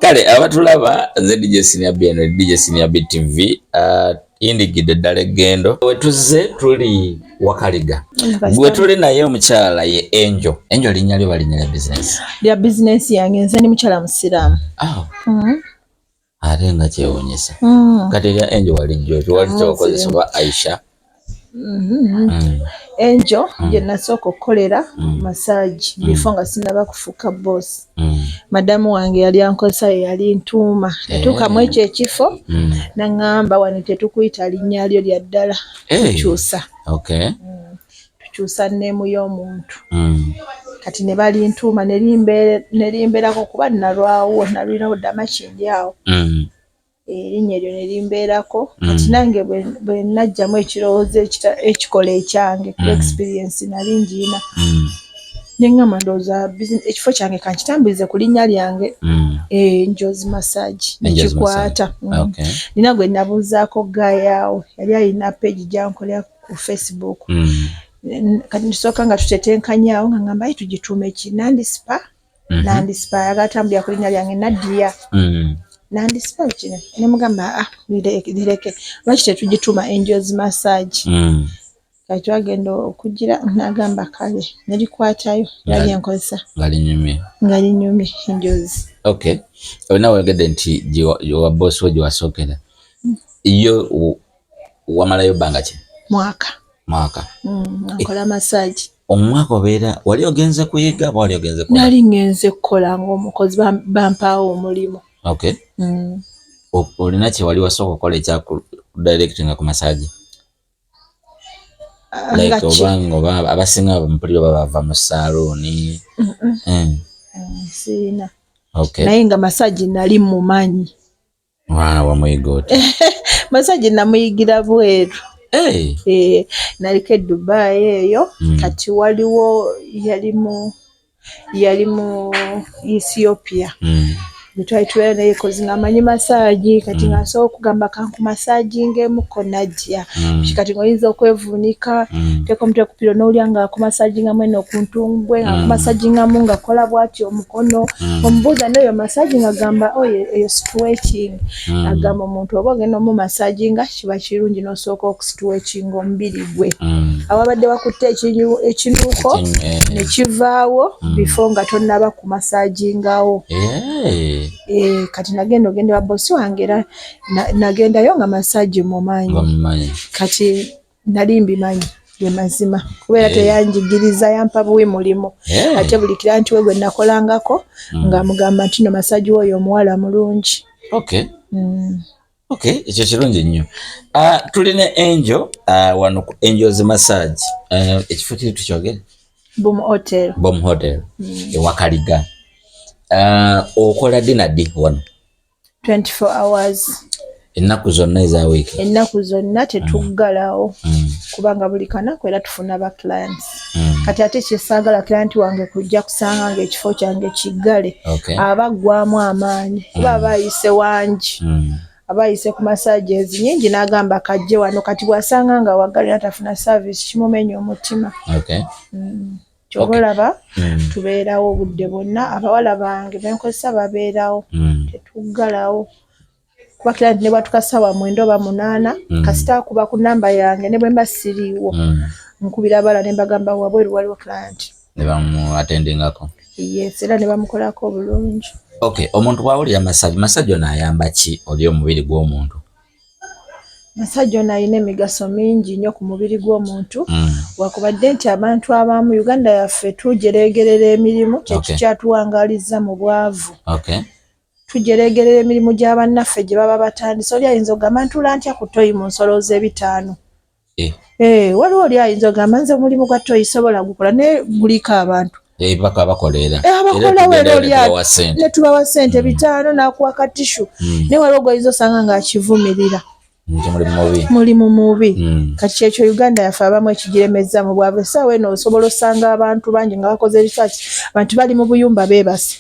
Kale abatulaba, nze DJ Senior B, eno DJ Senior B TV. Yindigidde ddala eggendo wetuzze, tuli Wakaliga. Gwe tuli naye omukyala ye Angel. Angel linnya lyo balinnya lya bizinesi? Lya bizinesi yange. Nze ndi mukyala musiraamu. Oh. Ate nga kyewuunyisa. Kati erya Angel walijjo tiwali kyokozesa oba Aisha? Angel gye nasooka okukolera massage before nga sinaba kufuuka boss. Madamu wange yali ankozesa, ye yali ntuuma. Natuukamu ekyo ekifo naŋŋamba, "Wano tetukuyita linnya lyo lya ddala, tukyusa." Tukyusa name y'omuntu. Kati ne balintuuma ne limbeerako kuba nalwawo, nalwirawo dda Makindi awo. Erinnya eryo ne limbeerako. Kati nange bwe najjamu ekirowoozo ekikola ekyange ku experience nali ngiina, ne ŋŋamba, ndowooza ekifo kyange kankitambulize ku linnya lyange. Angels Massage Angels. Nekikwata. Nina gwe nabuuzaako gayaawo, yali alina page gyankolera ku Facebook. Kati tusooka nga tutetenkanyaawo nga ŋŋamba, "Ayi, tugituume ki?" Nandi Spa. Nandi Spa ayagala tambulira ku linnya lyange Nadia. Nandi Spa kino ne mugamba, "Ah, lireke, lwaki tetugituuma Angels Massage?" Kati twagenda okugira n'agamba kale, nerikwatayo era lyenkozesa. Nga linyumye. Nga linyumye, Angels. Okay, olina wayogedde nti wa boss wo gye wasookera yo wamalayo bbanga ki? Mwaka. Mwaka? Nkola massage. Omwaka obeera wali ogenze kuyiga oba wali ogenze kukola? Nali ngenze kukola ng'omukozi, bampaawo omulimu. Olina kye wali wasooka okukola ekyakudirectinga ku massage? Ah, like nga ki? Oba oba abasinga mpulira oba bava mu saaluuni. Sirina. Okay. Naye nga massage nali mumanyi. Wamuyiga otya? Massage namuyigira bweru. Hey. Eh, naliko e Dubai eyo. Kati waliwo yali mu Ethiopia bwe twali tubeera naye kozi ng'amanyi massage. Kati nga nsobola okugamba, "Kankumassagingemu Najja." Kati ng'oyinza okwevuunika, teeka omutwe ku pillow n'owulira ng'akumassagingamu eno ku ntumbwe, ng'akumassagingamu ng'akola bw'ati omukono. Omubuuza n'oyo massage, ng'agamba oyo eyo stretching. Agamba omuntu oba ogenda omumassaginga, kiba kirungi n'osooka okustretchinga omubiri gwe awabadde wakutte ekinuuko ne kivaawo before nga tonnaba kumassagingawo. Eh, kati nagenda ogenda wa bosi wange era nagendayo nga massage mumanyi. Nga mumanyi. Kati nali mbimanyi ge mazima kubeera teyanjigiriza, yampa buwi mulimu. Ate buli client we gwe nakolangako ng'amugamba nti no massage w'oyo omuwala mulungi. Okay, ekyo kirungi nnyo. Tulina Angel wano ku Angels Massage. Ekifo kiri tukyogere? Boom Hotel. Bom Hotel ewakaliga. Okola ddi na ddi wano? 24 hours. Ennaku zonna eza wiiki? Ennaku zonna, tetuggalawo kubanga buli kanaku era tufuna ba clients. Kati ate kyesaagala client wange kujja kusanga nga ekifo kyange kiggale. Aba aggwamu amaanyi kuba aba ayise wangi, aba ayise ku massages nyingi n'agamba kajje wano. Kati bw'asanga nga waggale natafuna service, kimumenya omutima. Kyova olaba tubeerawo obudde bwonna, abawala bange benkozesa babeerawo. Tetuggalawo kuba client ne bwatuka ssaawa 9 oba 8, kasita akuba ku namba yange ne bwe mba siriiwo, nkubira abala ne mbagamba wabweru waliwo client. Ne bamu attendingako? Yes, era ne bamukolako obulungi. Okay, omuntu bw'awulira massage, massage ono ayamba ki oli omubiri gw'omuntu? Massage ono alina emigaso mingi nnyo ku mubiri gw'omuntu. Wakubadde nti abantu abamu Uganda yaffe tujereegerera emirimu, kyekikyatuwangaalizza mu bwavu. Tujereegerera emirimu gya bannaffe gye baba batandise. Oli ayinza okugamba, "Ntuula ntya ku toyi mu nsolooza ebitaano?" Eh, waliwo oli ayinza okugamba, "Nze omulimu gwa toyi sobola gukola," naye guliko abantu. Eh, baka bakola era. Eh, abakolawo era oli tubawa ssente. Ne tubawa ssente 500 n'akuwa ka tissue. Naye waliwo gw'oyinza osanga ng'akivumirira. Nti mulimu mubi. Mulimu mubi. Kati kyekyo Uganda yaffe abamu ekigiremeza mu bwavu. Essaawa eno osobola osanga abantu bangi nga bakoze research, abantu bali mu buyumba beebase.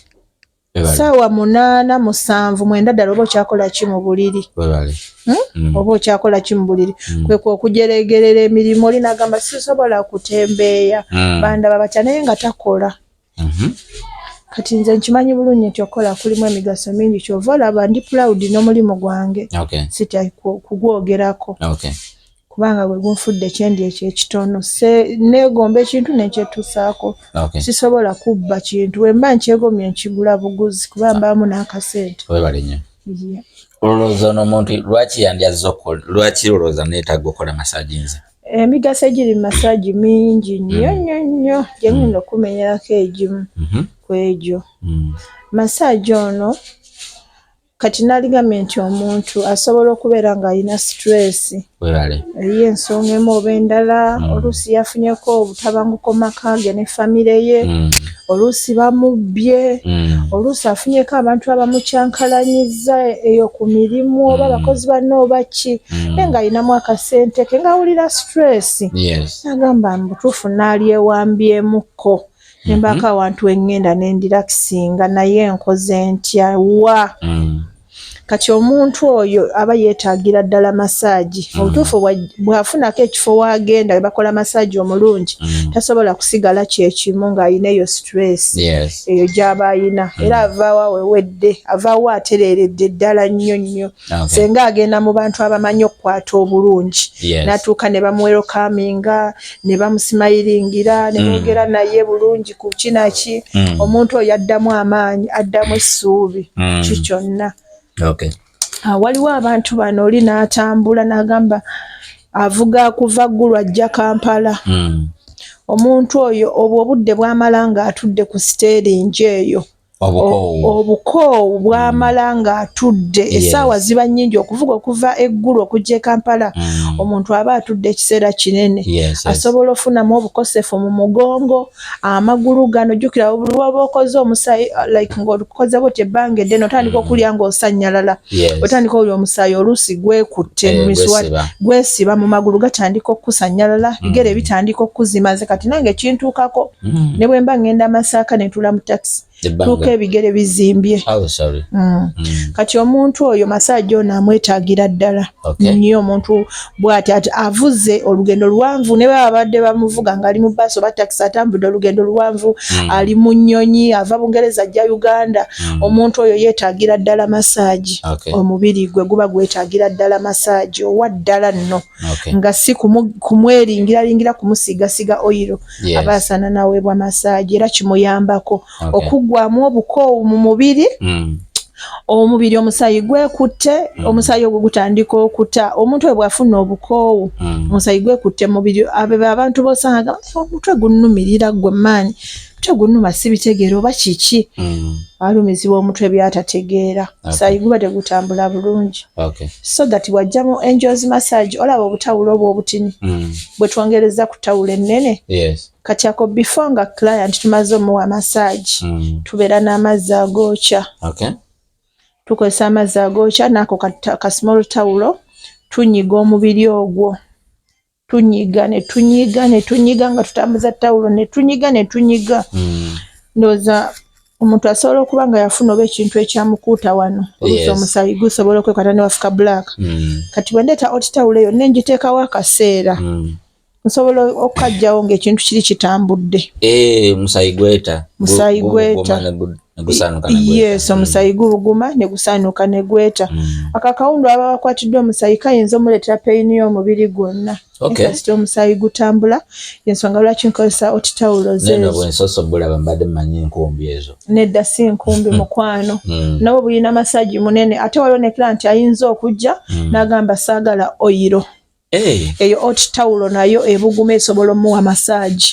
Webale. Saawa 8, 7, 9 ddala oba okyakola ki mu buliri? Webale. Hmm? Oba okyakola ki mu buliri? Kwekwe okujeregerera emirimu. Oli nagamba, "Sisobola kutembeeya, bandaba batya?" Naye nga takola. Kati nze nkimanyi bulungi nti okukola kulimu emigaso mingi, kyova olaba ndi proud n'omulimu gwange. Sitya kugwogerako kubanga gwe gunfudde kyendi ekyo ekitono. Neegomba ekintu nenkyetuusaako. Sisobola kubba kintu, bwe mba nkyegomye nkigula buguzi kuba mbaamu n'akasente. Webale nnyo. Olowooza ono omuntu lwaki yandyazze okukola, lwaki olowooza neetaaga okukola massage nze? Emigaso egiri mu massage mingi nnyo nnyo nnyo, gye ngenda okumenyerako egimu ku egyo. Massage ono kati naligambye nti omuntu asobola okubeera ng'alina stress eriyo ensonga emu oba endala, oluusi yafunyeko obutabanguko mu maka ge ne famire ye, oluusi bamubbye, oluusi afunyeko abantu abamukyankalanyizza eyo ku mirimu oba abakozi banne oba ki, naye ng'alinamu akasente ke ng'awulira stress, n'agamba mu butuufu n'alyewambyemukko ne mbaako awantu we ŋŋenda ne ndirelaxinga, naye nkoze ntya wa? Kati omuntu oyo aba yeetaagira ddala massage. Obutuufu bw'afunako ekifo w'agenda we bakola massage omulungi, tasobola kusigala kyekimu ng'alina eyo stress eyo gy'aba ayina, era avaawo awewedde, avaawo atereeredde ddala nnyo nnyo. Senga agenda mu bantu abamanyi okukwata obulungi, n'atuuka ne bamuwelcominga, ne bamusmilingira, ne boogera naye bulungi ku kinaki, omuntu oyo addamu amaanyi, addamu essuubi ki kyonna. Waliwo abantu bano oli n'atambula n'agamba avuga kuva Ggulu ajja Kampala. Omuntu oyo obwo obudde bw'amala ng'atudde ku steering eyo, obukoowu bw'amala ng'atudde, essaawa ziba nnyingi okuvuga okuva e Ggulu okujja e Kampala, omuntu aba atudde ekiseera kinene, asobola ofunamu obukosefu mu mugongo, amagulu gano. Jjukira buli lw'oba okoze omusaayi, like ng'okoze bwoti ebbanga eddene, otandika okulya ng'osannyalala, otandika olya omusaayi oluusi gwekutte, gwesiba mu magulu, gatandika okusannyalala, bigere bitandika okuzima. Nze kati nange kintuukako, ne bwe mba ŋŋenda Masaka ne ntuula mu takisi, tuuka ebigere bizimbye. Oh. Kati omuntu oyo massage ono amwetaagira ddala nnyo. Omuntu bw'ati ati avuze olugendo luwanvu, ne baba babadde bamuvuga ng'ali mu bbaasi oba takisi, atambudde olugendo luwanvu, ali mu nnyonyi ava Bungereza ajja Uganda, omuntu oyo yeetaagira ddala massage. Omubiri gwe guba gwetaagira ddala massage owa ddala nno, nga si kumweringira kumusiigasiiga oil. Aba asaana n'aweebwa massage era kimuyambako okuggwamu obukoowu mu mubiri. Omubiri omusaayi gwekutte, omusaayi ogwo gutandika okuta. Omuntu oyo bw'afuna obukoowu, omusaayi gwekutte mubiri, abo be abantu b'osanga omutwe gunnumirira, ggwe maanyi omutwe gunnuma, sibitegeera oba kiki, alumizibwa omutwe by'atategeera, omusaayi guba tegutambula bulungi. So that bw'ajja mu Angels Massage, olaba obutawulo obwo obutini bwe twongereza ku tawulo ennene. Kati ako before nga client tumaze omuwa massage, tubeera n'amazzi agookya. Tukozesa amazzi agookya n'ako ka small tawulo, tunyiga omubiri ogwo, tunyiga ne tunyiga ne tunyiga nga tutambuza tawulo ne tunyiga ne tunyiga. Ndowooza omuntu asobola okuba nga yafuna oba ekintu ekyamukuuta wano, oluusi omusaayi gusobola okwekwata ne wafuka black. Kati bwe ndeeta hot tawulo eyo ne ngiteekawo akaseera, nsobola okukajjawo ng'ekintu kiri kitambudde. Eh, musayi gweta. Musaayi gweta. Negusaanuka negweta. Yes, omusaayi gubuguma ne gusaanuka ne gweta. Ako akawundu aba bakwatiddwa omusaayi kayinza omuleetera pain y'omubiri gwonna. Kasita omusaayi gutambula, ensonga lwaki nkozesa hot tawulo neno zeezo. Bwensoose obulaba mbadde mmanyi enkumbi ezo. Nedda, si nkumbi, mukwano. Nabwo bulina massage munene. Ate waliwo ne client ayinza okujja n'agamba saagala oil. Eyo hot tawulo nayo ebuguma esobola omuwa massage.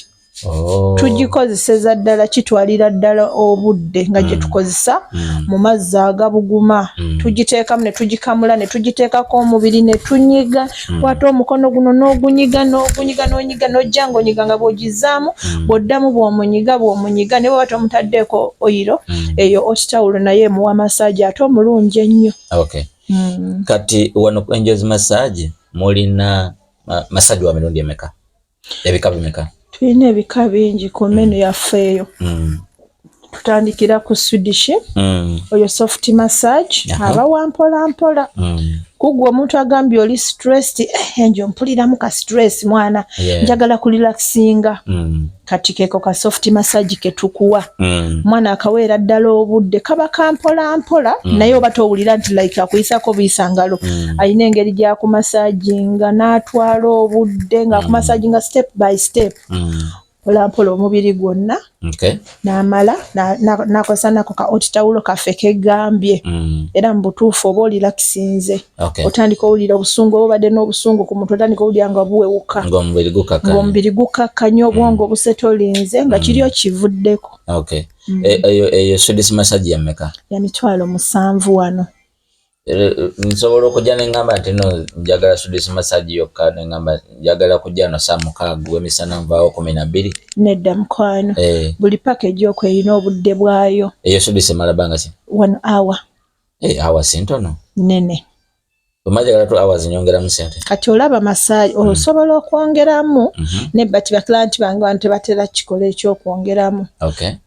Tugikozeseza ddala, kitwalira ddala obudde nga gye tukozesa mu mazzi agabuguma. Tugiteekamu ne tugikamula ne tugiteekako omubiri ne tunyiga. Kwata omukono guno n'ogunyiga n'ogunyiga n'onyiga n'ojja ng'onyiga nga bw'ogizaamu, bw'oddamu bw'omunyiga bw'omunyiga, ne bw'oba tomutaddeeko oil, eyo hot tawulo naye emuwa massage ate omulungi ennyo. Kati wano ku Angels Massage mulina massage wa mirundi emeka, ebika bimeka? Tulina ebika bingi ku menu yaffe eyo. Tutandikira ku Swedish. Oyo soft massage aba wa mpola mpola. Kugwe omuntu agambye oli stressed, enjo mpuliramu ka stress mwana, njagala kurelaxinga. Kati keko ka soft massage ketukuwa. Mwana akaweera ddala obudde, kaba ka mpola mpola, naye oba towulira nti like akuyisako buyisa ngalo. Alina engeri gy'akumassaginga n'atwala obudde ng'akumassaginga step by step, mpola mpola omubiri gwonna. N'amala n'akozesa nako ka hot towel kaffe kegambye. Era mu butuufu oba orelaxinze. Otandika owulira obusungu, oba obadde n'obusungu ku muntu, otandika owulira nga buwewuka, ng'omubiri gukakkanye, ng'omubiri gukakkanye, obwongo busetolinze nga kiri okivuddeko. Okay. Eyo Swedish massage ya mmeka? Ya 70,000 wano. Nsobola okujja neŋŋamba nti no njagala Swedish massage yokka, neŋŋamba njagala kujja no saa 6 w'emisana, nvaawo 12? Nedda mukwano. Buli package okwo erina obudde bwayo. Eyo Swedish emala bbanga ki? One hour. Hour si ntono. Nene. Bwe njagala 2 hours, nyongeramu sente? Kati olaba massage osobola okwongeramu, ne but ba client bange wano tebatera kikola ekyokwongeramu,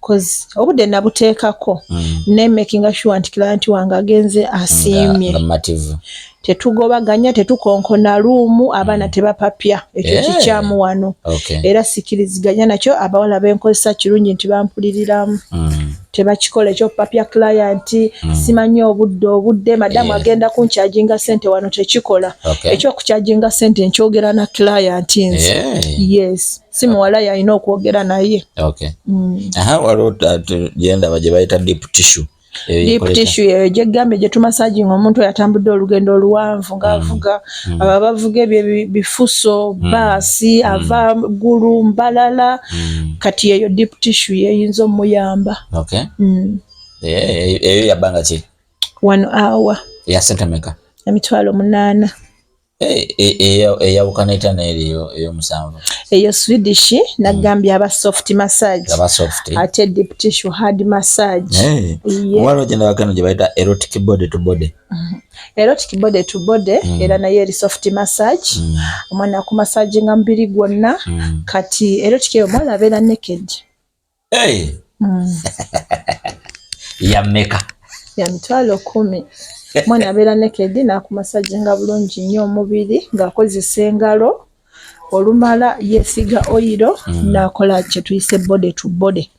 'cause obudde nabuteekako ne makinga sure nti client wange agenze asiimye. Nga mumativu. Tetugobaganya, tetukonkona room, abaana tebapapya, ekyo kikyamu wano. Era sikiriziganya nakyo. Abawala benkozesa kirungi nti bampuliriramu. Tebakikola ekyokupapya client, simanyi obudde madamu agenda kuncharginga sente, wano tekikola. Ekyokucharginga sente nkyogera na client nze. Yes, si muwala yalina okwogera naye. Okay. Aha, waliwo gyendaba gye bayita deep tissue. Eyo Deep yekola etya? tissue eyo gyegambye gye tumassaginga omuntu oyo atambudde olugendo oluwanvu ng'avuga, abo abavuga ebyo bifuso, baasi, ava Ggulu, Mbalala. Kati eyo deep tissue yeyinza omuyamba. Eyo ya bbanga ki? One hour. Ya sente meka? 80,000. Eyo eyawukana etya n'eri ey'omusanvu? Eyo Swedish nagambye aba soft massage. Aba soft. Ate deep tissue hard massage. Ye. Waliwo gye ndabako eno gye bayita erotic body to body. Erotic body to body era naye eri soft massage. Omwana akumassaginga mubiri gwonna. Kati erotic eyo omwana abeera naked. Hey! Ya mmeka? Ya 10,000. Omwana abeera naked n'akumassaginga bulungi nnyo omubiri ng'akozesa engalo. Olumala yeesiga oil n'akola kye tuyise body to body.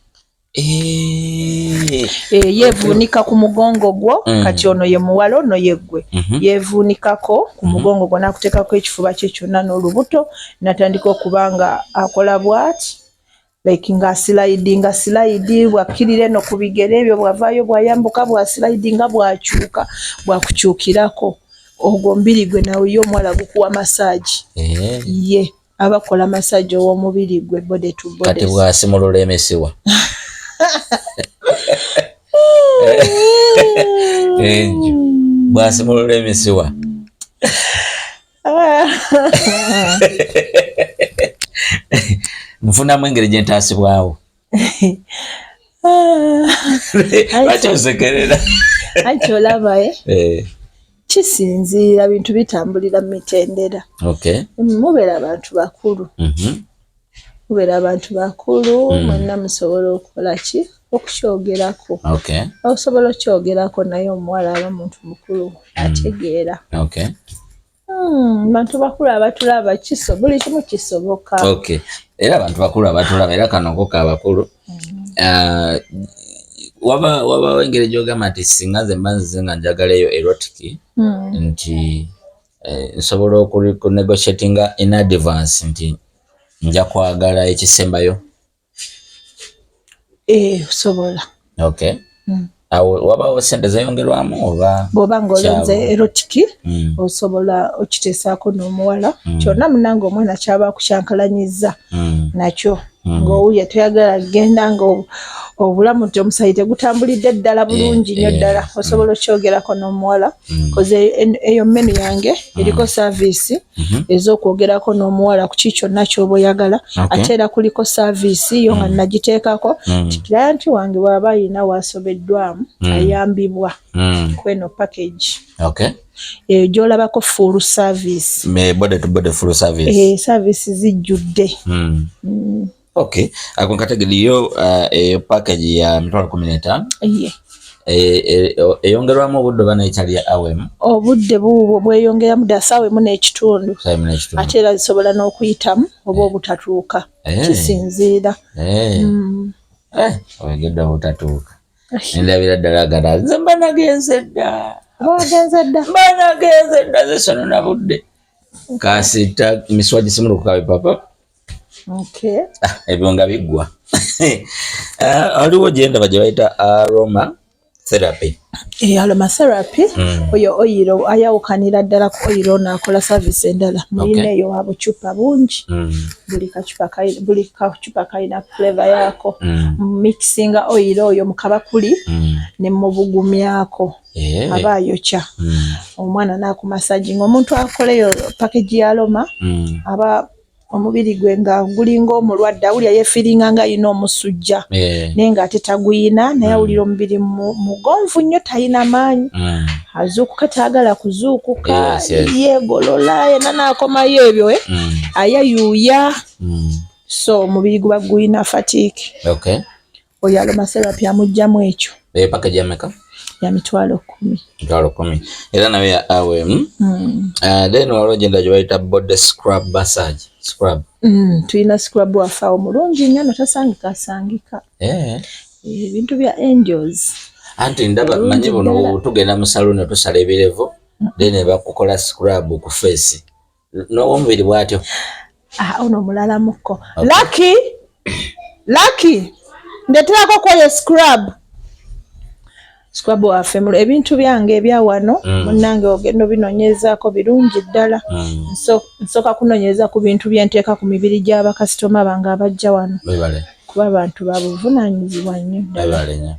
Yeevuunika ku mugongo gwo. Kati ono ye muwala, ono ye ggwe. Yeevuunikako ku mugongo gwo n'akuteekako ekifuba kye kyonna n'olubuto, n'atandika okuba nga akola bw'ati, like ng'aslidinga slide, bw'akkirira eno ku bigere ebyo, bw'avaayo, bw'ayambuka, bw'aslidinga, bw'akyuka, bw'akukyukirako. Ogwo omubiri gwe nawe ye omuwala gukuwa massage. Ye aba akola massage ow'omubiri gwe, body to body. Kati bw'asimulula emisiwa, enju bw'asimulula emisiwa, nfunamu engeri gye ntaasibwawo? Lwaki osekerera? Anti olaba, kisinziira, bintu bitambulira mu mitendera. Mubeera abantu bakulu. Mubeera abantu bakulu, mwenna musobola okukola ki? Okukyogerako. Osobola okyogerako naye omuwala aba muntu mukulu, ategeera. Bantu bakulu abatulaba, buli kimu kisoboka. Okay. Era abantu bakulu abatulaba, era kano ko kabakulu. Ah, wabawo engeri gy'ogamba nti singa nze mba nzize nga njagala eyo erotic, nti nsobola okunegotiatinga in advance nti nja kwagala ekisembayo? Eh, osobola. Awo wabawo sente zeyongerwamu oba? Bw'oba ng'olonze Kyabo. erotic, osobola okiteesaako n'omuwala. Kyonna munange omwana kyaba akukyankalanyiza nakyo, ng'owulira toyagala genda nga obulamu nti omusaayi tegutambulidde ddala bulungi nnyo ddala, osobola okyogerako n'omuwala. 'Cause eyo menu yange eriko service ez'okwogerako n'omuwala ku ki kyonna ky'oba oyagala. Ate era kuliko service yo nga nagiteekako nti client wange bw'aba ayina waasobeddwamu, ayambibwa kweno package. Eyo gy'olabako full service. Me body to body full service. Eh, service zijjudde. Okay, ako nkategeriyo. Eyo package ya 150,000. Ye. Eyongerwamu obudde oba nekyali ya awemu? Obudde buubwo bweyongeramu dda 1:15. 1:15. Ate era zisobola n'okuyitamu oba obutatuuka, kisinziira. Oyogedde obutatuuka, ndabira ddala gala nze mba nagenze dda. Ogenze dda. Mba nagenze dda, nze sonona budde kasita miswa gisimulukuka bipapa. Ah, ebyo nga biggwa. Waliwo gyendaba gye bayita aroma therapy. Aroma therapy, oyo oyiro ayawukanira ddala ku oyiro ono akola service endala. Muyina eyo wa bucupa bungi. Buli kacupa kalina flavor yaako. Mixinga oyiro oyo mu kabakuli ne mubugumyako, aba ayokya omwana n'akumassaginga. Omuntu akola eyo package ya aroma, aba omubiri gwe nga gulinga omulwadde, awulira yeefiringa nga ayina omusujja, naye ng'ate taguyina, naye awulira omubiri mugonvu nnyo, talina maanyi, azuukuka taagala kuzuukuka, yeegolola yenna n'akomayo ebyo, ayayuuya. So omubiri guba guyina fatigue. Oyo aromatherapy amugjamu ekyo. Eyo package ya meka? Ya 100,000. 100,000, era nayo ya awemu. Then waliwo gyenda gye bayita body scrub massage scrub. Tulina scrub waffe awo mulungi nnyo, notasangika asangika. Ebintu bya Angels. Anti ndaba Bulungi manyi buno ddala. Tugenda mu saloon tusala ebirevu, then bakukola scrub ku face n'omubiri bw'atyo. Ah, ono omulalamuko. Lucky, Lucky, ndeterako kwoyo scrub. Scrub waffe ebintu byange ebya wano, munnange ogenda obinoonyezaako, birungi ddala. Nsooka kunoonyereza ku bintu bye nteeka ku mibiri gy'abakasitoma bange abajja wano, Webale. kuba bantu babuvunaanyizibwa nnyo ddala. Webale nnyo.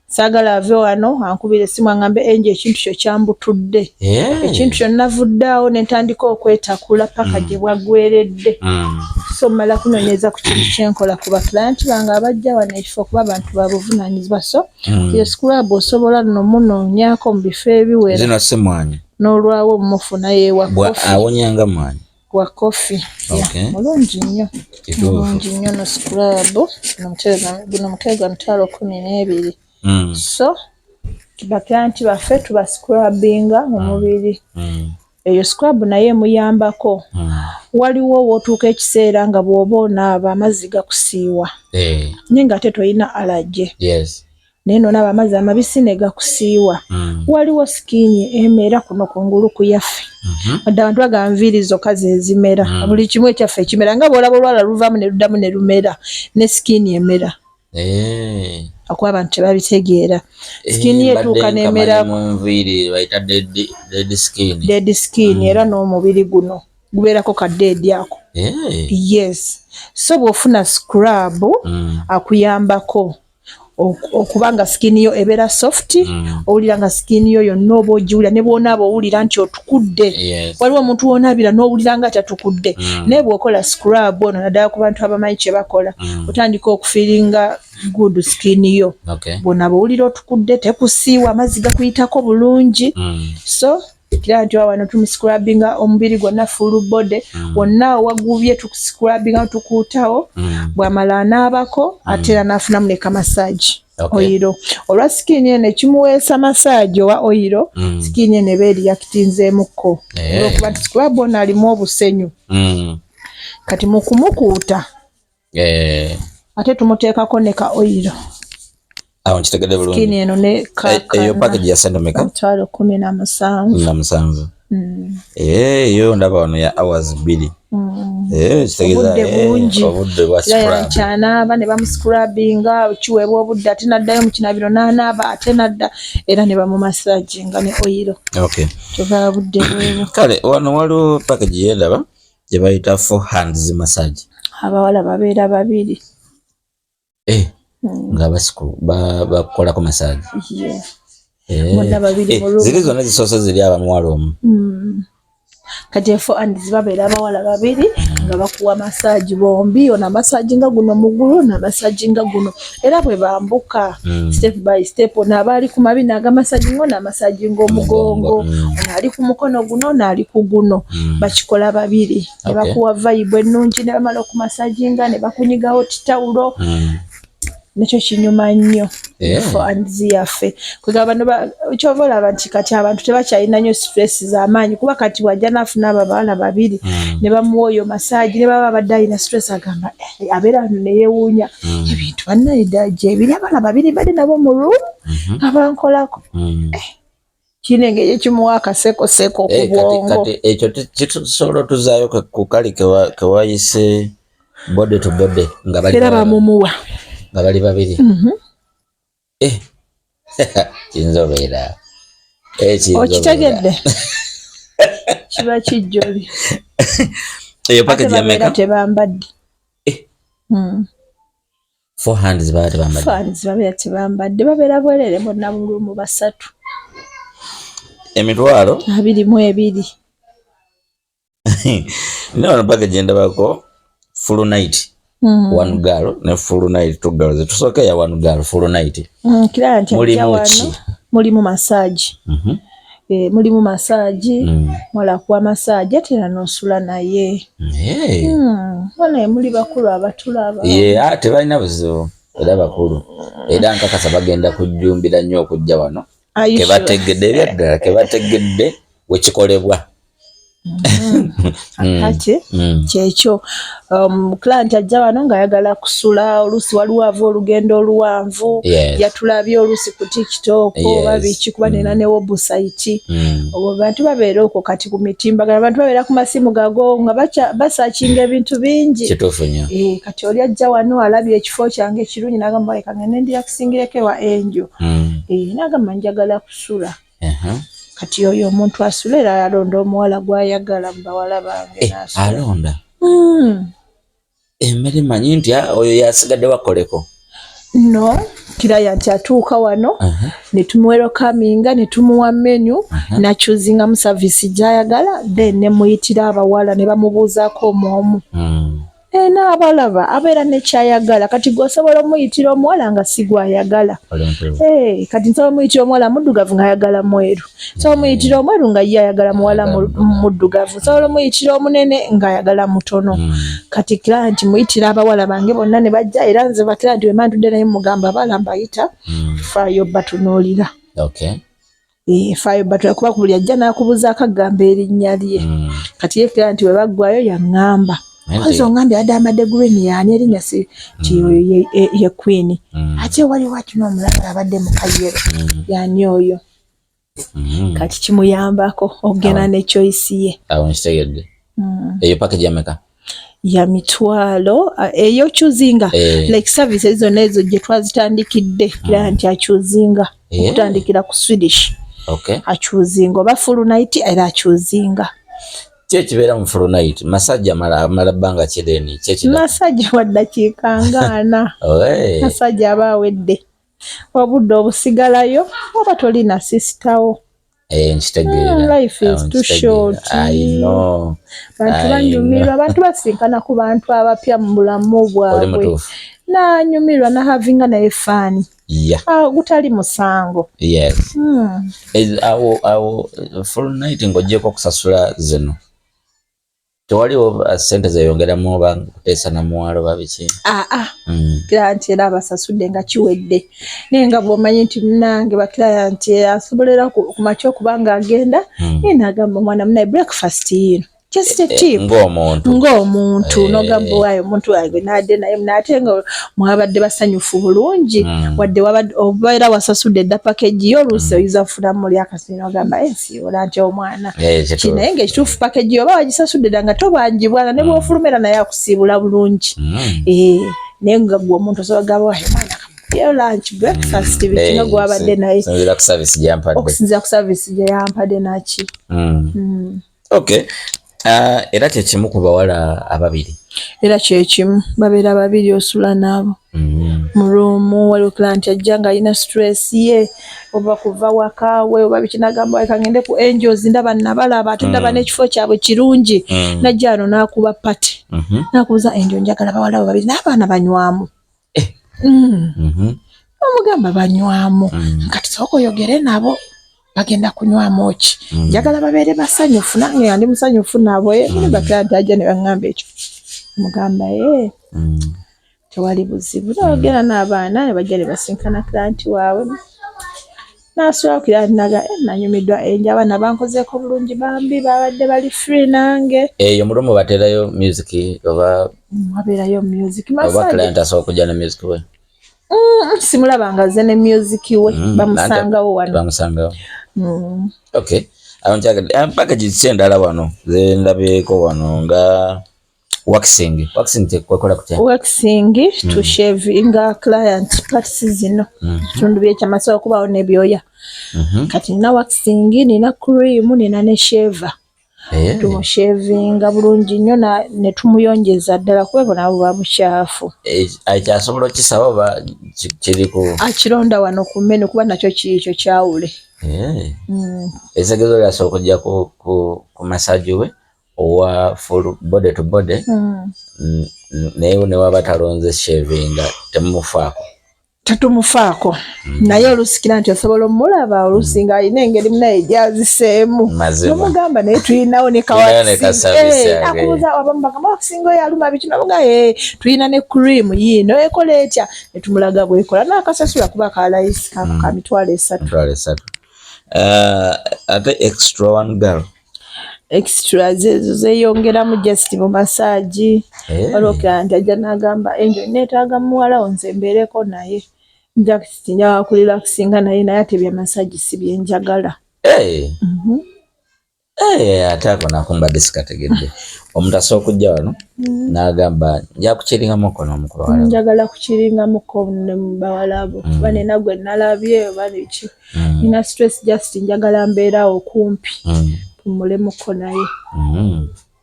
Saagala ave wano ankubira essimu aŋŋambe, "Enje, ekintu kyo kyambutudde, ekintu kyo navudde awo ne ntandika okwetakula paka gye bwaggweredde." So mmala kunoonyereza ku kintu kyenkola ku baclient bange abajja wano ekifo, kuba abantu babuvunaanyizibwa. So yo scrub osobola nno munoonyaako mu bifo ebiwera. Zino si mwanyi? N'olwawo mufuna yewa Bwa coffee. Awonyanga mwanyi. Wa coffee. Yeah, mulungi nnyo. Mulungi nnyo no scrub. Guno mukebe gwa 120,000. So baclient baffe tuba scrubbinga mu mubiri. Eyo scrub naye emuyambako. Waliwo w'otuuka ekiseera nga bw'oba onaaba amazzi gakusiiwa, naye ng'ate tolina allergy, naye n'onaaba amazzi amabisi ne gakusiiwa. Waliwo skin emera kuno kungulu ku yaffe. Wadde abantu bagamba nviiri zokka ze zimera, buli kimu ekyaffe ekimera, nga bw'olaba olwala luvaamu ne luddamu ne lumera, ne skin emera. Akuba abantu tebabitegeera. Skin ye etuuka Mbadde n'emera. nkamanyi mu nviiri bayita dead skin. Dead skin, era n'omubiri guno gubeerako ka dead ako. Yes, so bw'ofuna scrub, akuyambako okuba nga skin yo ebeera soft, owulira nga skin yo yonna oba ogiwulira, ne bw'onaaba owulira nti otukudde. Waliwo omuntu w'onaabira n'owulira nga tatukudde, naye bw'okola scrub ono, naddala ku bantu abamanyi kye bakola, otandika okufeelinga good skin yo. Bw'onaaba owulira otukudde, tekusiiwa, amazzi gakuyitako bulungi. So kira nti wano tumuscrubbinga omubiri gwonna, full body wonna wagubye, tukuscrubbinga, tukuutawo. Bw'amala anaabako, ate era n'afunamu ne kamassage. Oyiro olwa skin eno ekimuweesa massage owa oyiro, skin eno eba eriyakitinzeemukko olwokuba nti scrub ono alimu obusenyu. Kati mu kumukuuta, ate tumuteekako ne ka oyiro. Awo nkitegedde bulungi. Skin eno ne Eyo package ya sente meka? 17,000. 17. Eyo ndaba wano ya hours 2. Kitegeeza Obudde bungi. obudde bwa Era scrub. yakyanaaba ne bamuscrubbinga, kiweebwa obudde, ate n'addayo mu kinabiro n'anaaba, ate n'adda era ne bamumassaginga ne oyiro. Kyova budde bwebu. Kale wano waliwo package yendaba gye bayita four hands massage. Abawala babeera babiri. Nga bakukolako massage. Yeah. Bonna babiri mu room. Ziri zonna zisoose ziri abamuwala omu. Kati e four hands babeera abawala babiri nga bakuwa massage bombi, ono amassage nga guno mugulu, ono amassage nga guno, era bwe bambuka step by step, ono aba ali ku mabi n'agamassage nga ono amassage nga omugongo, ono ali ku mukono guno, ono ali ku guno. Bakikola babiri ne bakuwa vibe ennungi, ne bamala okumassaginga ne bakunyigawo titawulo. Nekyo kinyuma nnyo. Four hands yaffe kwegamba bano kyova olaba nti kati abantu tebakyalina nnyo stress z'amaanyi, kuba kati wajja n'afuna abo abawala babiri ne bamuwa oyo massage, ne baba abadde alina stress agamba, "Eh," abeera wano ne yeewuunya ebintu bannaye gyebiri, abaana babiri badde nabo mu room nga bankolako. Kirina engeri ekimuwa akasekoseko ku Eh, kati bwongo. Kati ekyo kitusobola otuzaayo ku kali kewayise body to body nga bali era bamumuwa. Nga bali babiri. Eh, kiyinza obeera. Eh, kiyinza Okitegedde, kiba kijjoli. Eyo Ate package ya babeera meka? tebambadde. Eh. Four hands baba tebambadde? Four hands babeera tebambadde, babeera bwerere bonna bulumu basatu. 22,000. 22. Nina wano package endabako full night one girl ne full night two girls. Tusooke ya one girl full night. Kirala nti Mulimu ajja wano ki? Mulimu massage. Eh, mulimu massage. Mwala kuwa massage ate era n'osula naye. Hey. Wanaye muli bakulu abatulaba. Ye, ah, tebalina buzibu era bakulu, era nkakasa bagenda kujjumbira nnyo okujja wano. Are you sure? Kebategedde ebyaddala, kebategedde wekikolebwa. Kati kyekyo, client ajja wano ng'ayagala kusula, oluusi waliwo ava olugendo oluwanvu, yatulabye oluusi ku TikTok oba biki, kuba nina ne website. Obwo bantu babeera okwo kati ku mitimbagano, abantu babeera ku masimu gago nga basearchinga ebintu bingi. Kituufu nnyo. Eh, kati oli ajja wano alabye ekifo kyange ekirungi n'agamba, leka ngende ndirelaxingireko ewa Angel. Eh, n'agamba njagala kusula. Kati oyo omuntu asula era alonda omuwala gw'ayagala mu bawala bange Eh, n'asula. Alonda emmere, manyi nti ah, oyo yasigadde wakoleko. No, client atuuka wano ne tumuwelcominga ne tumuwa menu nachoosingamu service gy'ayagala, then ne muyitira abawala ne bamubuuzaako omu omu. E, n'abalaba abeera nekyayagala. Kati gwe osobola omuyitira omuwala nga si gw'ayagala. Oli mutuufu. Eh, kati nsobola omuyitira omuwala muddugavu ng'ayagala mweru, nsobola omuyitira omweru nga ye ayagala muwala muddugavu, nsobola omuyitira omunene ng'ayagala mutono. Kati client muyitira abawala bange bonna ne bajja, era nze baclient bwe mba ntudde naye mugamba abawala mbayita, faayo batunuulira. Eh, faayo batula kuba buli ajja n'akubuzaako agamba erinnya lye. Kati ye client bwe baggwayo yaŋŋamba, "Kozi ongambye abadde ambadde green yaani erinnya?" Si ti oyo ye Queen, ate waliwo ati n'omulala abadde mu kayero, yaani oyo? Kati kimuyambako okugenda ne choice ye. Awo nkitegedde. Eyo package ya meka? Ya 20,000 eyo choosinga Eh. like services zonna ezo gye twazitandikidde, era nti achoosinga okutandikira ku Swedish, achoosinga oba full night, era achoosinga. Ki ekibeera mu full night? Massage amala bbanga ki then? Ki ekida? Massage wa ddakiika nga 40. Oh. Massage aba awedde, obudde obusigalayo oba tolina sisitawo. Eh, nkitegeera. Life is Awo too nkitegeera. short. I know. Bantu I banyumirwa, abantu basinkana ku bantu abapya mu bulamu Oli bwabwe, mutuufu. nanyumirwa nahavinga naye fun. Gutali musango. Eh, awo full night ng'oggyeko okusasula zino, tewaliwo sente zeyongeramu oba kuteesa na muwala oba biki? Aa, client era abasasudde nga kiwedde, naye nga bw'omanyi nti munange baclient asobolera ku makya okuba nga agenda, naye nagamba omwana munaye breakfast yiino, just a tip. Ng'omuntu. Ng'omuntu. N'ogamba waayo omuntu wange naadde naye naate nga mwabadde basanyufu bulungi. Wadde obeera wasasudde dda package yo, oluusi oyinza kufunamu muli akasente n'ogamba ensiibula nti omwana Eh, kituufu. Naye ng'ekituufu package yo oba wagisasudde dda nga tobanjibwa, nga ne bw'ofulumira naye akusiibula bulungi. Eh, naye nga gwe omuntu osobola gamba waayo omwana kamukuyeyo lunch, breakfast, biki nga gwabadde naye. Sinziira ku service gyampadde. Okusinziira ku service gye yampadde naki. Okay. Ah, era kyekimu ku bawala ababiri? Era kyekimu, babeera babiri osula naabo. Mu room waliwo client ajja ng'alina stress ye oba kuva waka we oba biki n'agamba leka ngende ku Angels ndaba nabalaba ate ndaba n'ekifo kyabwe kirungi. Najja wano n'akuba party. N'akubuuza Angel njagala bawala bo babiri n'abaana banywamu. Omugamba banywamu. Kati sooka oyogere nabo bagenda kunywamu ki? Njagala babeere basanyufu nange nga ndi musanyufu nabo. Ba client ajja ne baŋŋamba ekyo. Mugamba ee tewali buzibu. N'ogenda n'abaana ne bajja ne basinkana client waabwe. N'asulawo client n'agamba nanyumiddwa Angel abaana bankozeeko bulungi bambi babadde bali free nange. Eyo mu room bateerayo music oba Wabeerayo music. Oba Massage. client asobola okujja ne music we? Simulaba nga azze ne music we bamusangawo wano. Bamusangawo. Okay. Awo nkyagadde. Package ki endala wano ze ndabyeko wano nga waxing. Waxing tekwekola kutya? Waxing to shavinga client parts zino. Ebitundu by'ekyama asobola okubaawo n'ebyoya. Kati nina waxing, nina cream, nina ne shaver. Tumushavinga bulungi nnyo ne tumuyonjeza ddala kuba bona buba bukyafu. Ekyo asobola okukisaba oba kiri ku Akironda wano ku menu kuba nakyo kiikyo kyawule. Ekitegeeza oli asobola okujja ku massage we owa full body to body naye ne waba talonze shavinga temumufaako. Tetumufaako naye oluusi nti osobola omulaba oluusi ng'alina engeri munaye gy'aziseemu. Mazima. Nomugamba naye tulinawo ne Tulinayo ne ka service ka waxing. yake. Akubuuza abamu bagamba waxing oyo aluma biki namuga tulina ne cream yiino ekola etya ne tumulaga bw'ekola n'akasasula kuba ka layisi kako ka 30,000. 30,000. Ate extra one girl. Extras ezo zeeyongeramu just mu massage. Waliwo client ajja n'agamba Angel neetaaga muwala wo nze mbeereko naye just njagala kurelaxinga naye naye ate bya massage si bye njagala. Ate ako nako mbadde sikategedde. Omuntu asobola okujja wano n'agamba nja kukiringamuko n'omu ku bawala bo. Njagala kukiringamuko ne mu bawala bo oba nina gwe nalabye oba biki nina stress just njagala mbeerawo kumpi mpummulemuko naye.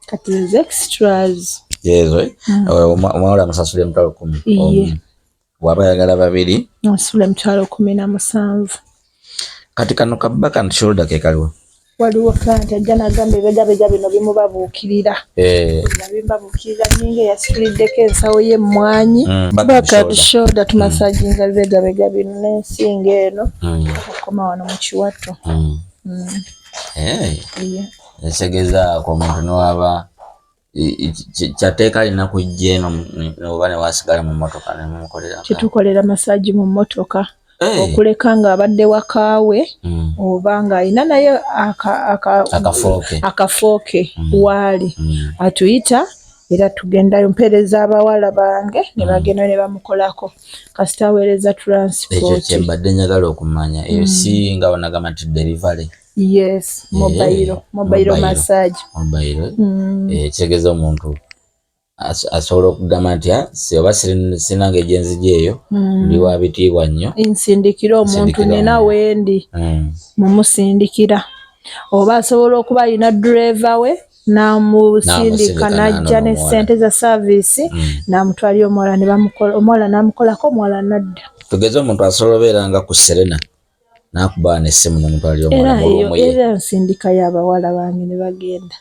Kati ezo extras. Ezo eh? Omuwala amusasula 10,000. Iye. Bw'aba ayagala babiri Nsula 17,000. Kati kano ka back and shoulder ke kaliwo. Waliwo client ajja n'agamba ebibegabega bino bimubabuukirira. Nga bimbabuukirira ninga eyasituliddeko ensawo y'emmwanyi. Back and Back and shoulder. shoulder tumassaginga bibegabega bino n'ensingo eno okukoma wano mu kiwato. Iye. Ekitegeeza omuntu newaba kyateeka alina kujja eno oba ne wasigala mu mmotoka ne mumukolera. Tetukolera massage mu mmotoka. Okuleka ng'abadde wakaawe oba ng'alina naye Akafooke. Akafooke waali atuyita era tugendayo mpeereza abawala bange ne bagenda ne bamukolako kasita aweereza Ekyo transport. kye mbadde njagala okumanya eyo si nga banagamba nti delivery. Yes, mobile, mobile mobile. massage. Mobile. Kitegeeza omuntu asobola okugamba nti "Ah, si oba sirina ngeri gye nzija eyo ndi wa bitiibwa nnyo." Nsindikira omuntu Nsindikira nina omuntu. wendi mumusindikira oba asobola okuba alina driver we n'amusindika N'amusindika n'ajja n'anona ne omuwala. ssente za service n'amutwalira omuwala ne bamukola omuwala n'amukolako omuwala n'adda. Tugeze omuntu asobola obeera nga ku Serena n'akuba n'essimu n'omutwalira Era omuwala mu eyo room ye. Era nsindikayo abawala bange ne bagenda.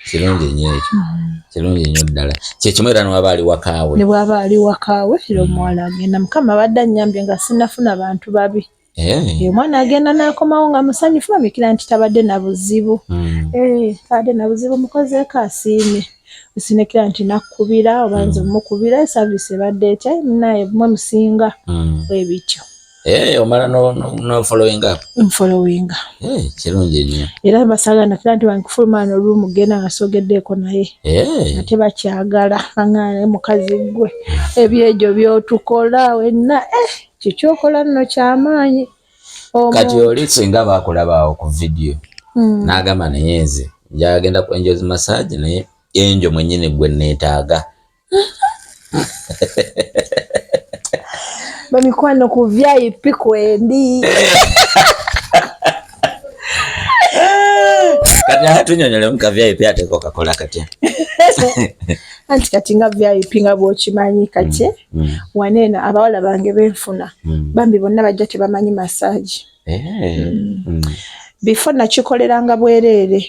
Kirungi nnyo ekyo kirungi nnyo ddala kyekimu era newaba ali wakaawe. Ne bw'aba ali wakaawe era omuwala agenda. Mukama abadde annyambye nga sinnafuna bantu babi. Omwana agenda n'akomawo nga musanyufu bamikira nti tabadde na buzibu. Tabadde na buzibu mukozeeko asiimye. Osinekera nti nakkubira oba nze mukubira service ebadde etya naye mwe musinga bwe bityo. Omala no following up. Nfollowinga. Kirungi nnyo. Era basaagala nakira nti bankufuluma wano olumu genda nga soogeddeeko naye. Ate bakyagala baŋŋaana mukazi ggwe ebyegyo by'otukola wenna kikyokola nno kyamaanyi. Kati oli singa baakulaba awo ku vidiyo n'agamba naye nze njagenda ku Angels Massage naye Angel mwennyini gwe neetaaga. Bamikwano ku VIP kwendi. Kati atunyonyolemu ka VIP ate ko kakola katya? Anti kati nga VIP nga bw'okimanyi kati waneeno abawala bange benfuna bambi bonna bajja tebamanyi massage. Before nakikoleranga bwereere.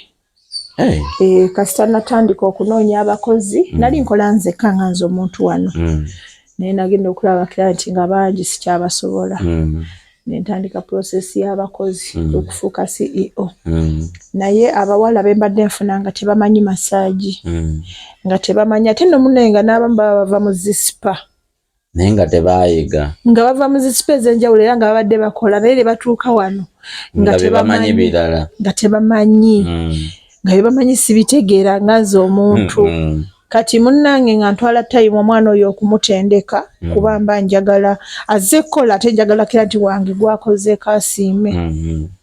Kasita natandika okunoonya abakozi, nali nkola nzekka nga nze omuntu wano, naye nagenda okulaba client nga bangi sikyabasobola, nentandika process y'abakozi okufuuka CEO. Naye abawala be mbadde nfuna nga tebamanyi massage, nga tebamanyi, ate nno munnaye nga n'abamu baba bava mu zi spa. Naye nga tebayiga. Nga bava mu zi spa ez'enjawulo era nga babadde bakola, naye ne batuuka wano nga nga bebamanyi birala. Nga tebamanyi, nga bebamanyi sibitegeera nga nze omuntu. Kati munnange nga ntwala time omwana oyo okumutendeka, kuba mba njagala azze kukola, ate njagala client wange gwakozeeko asiime.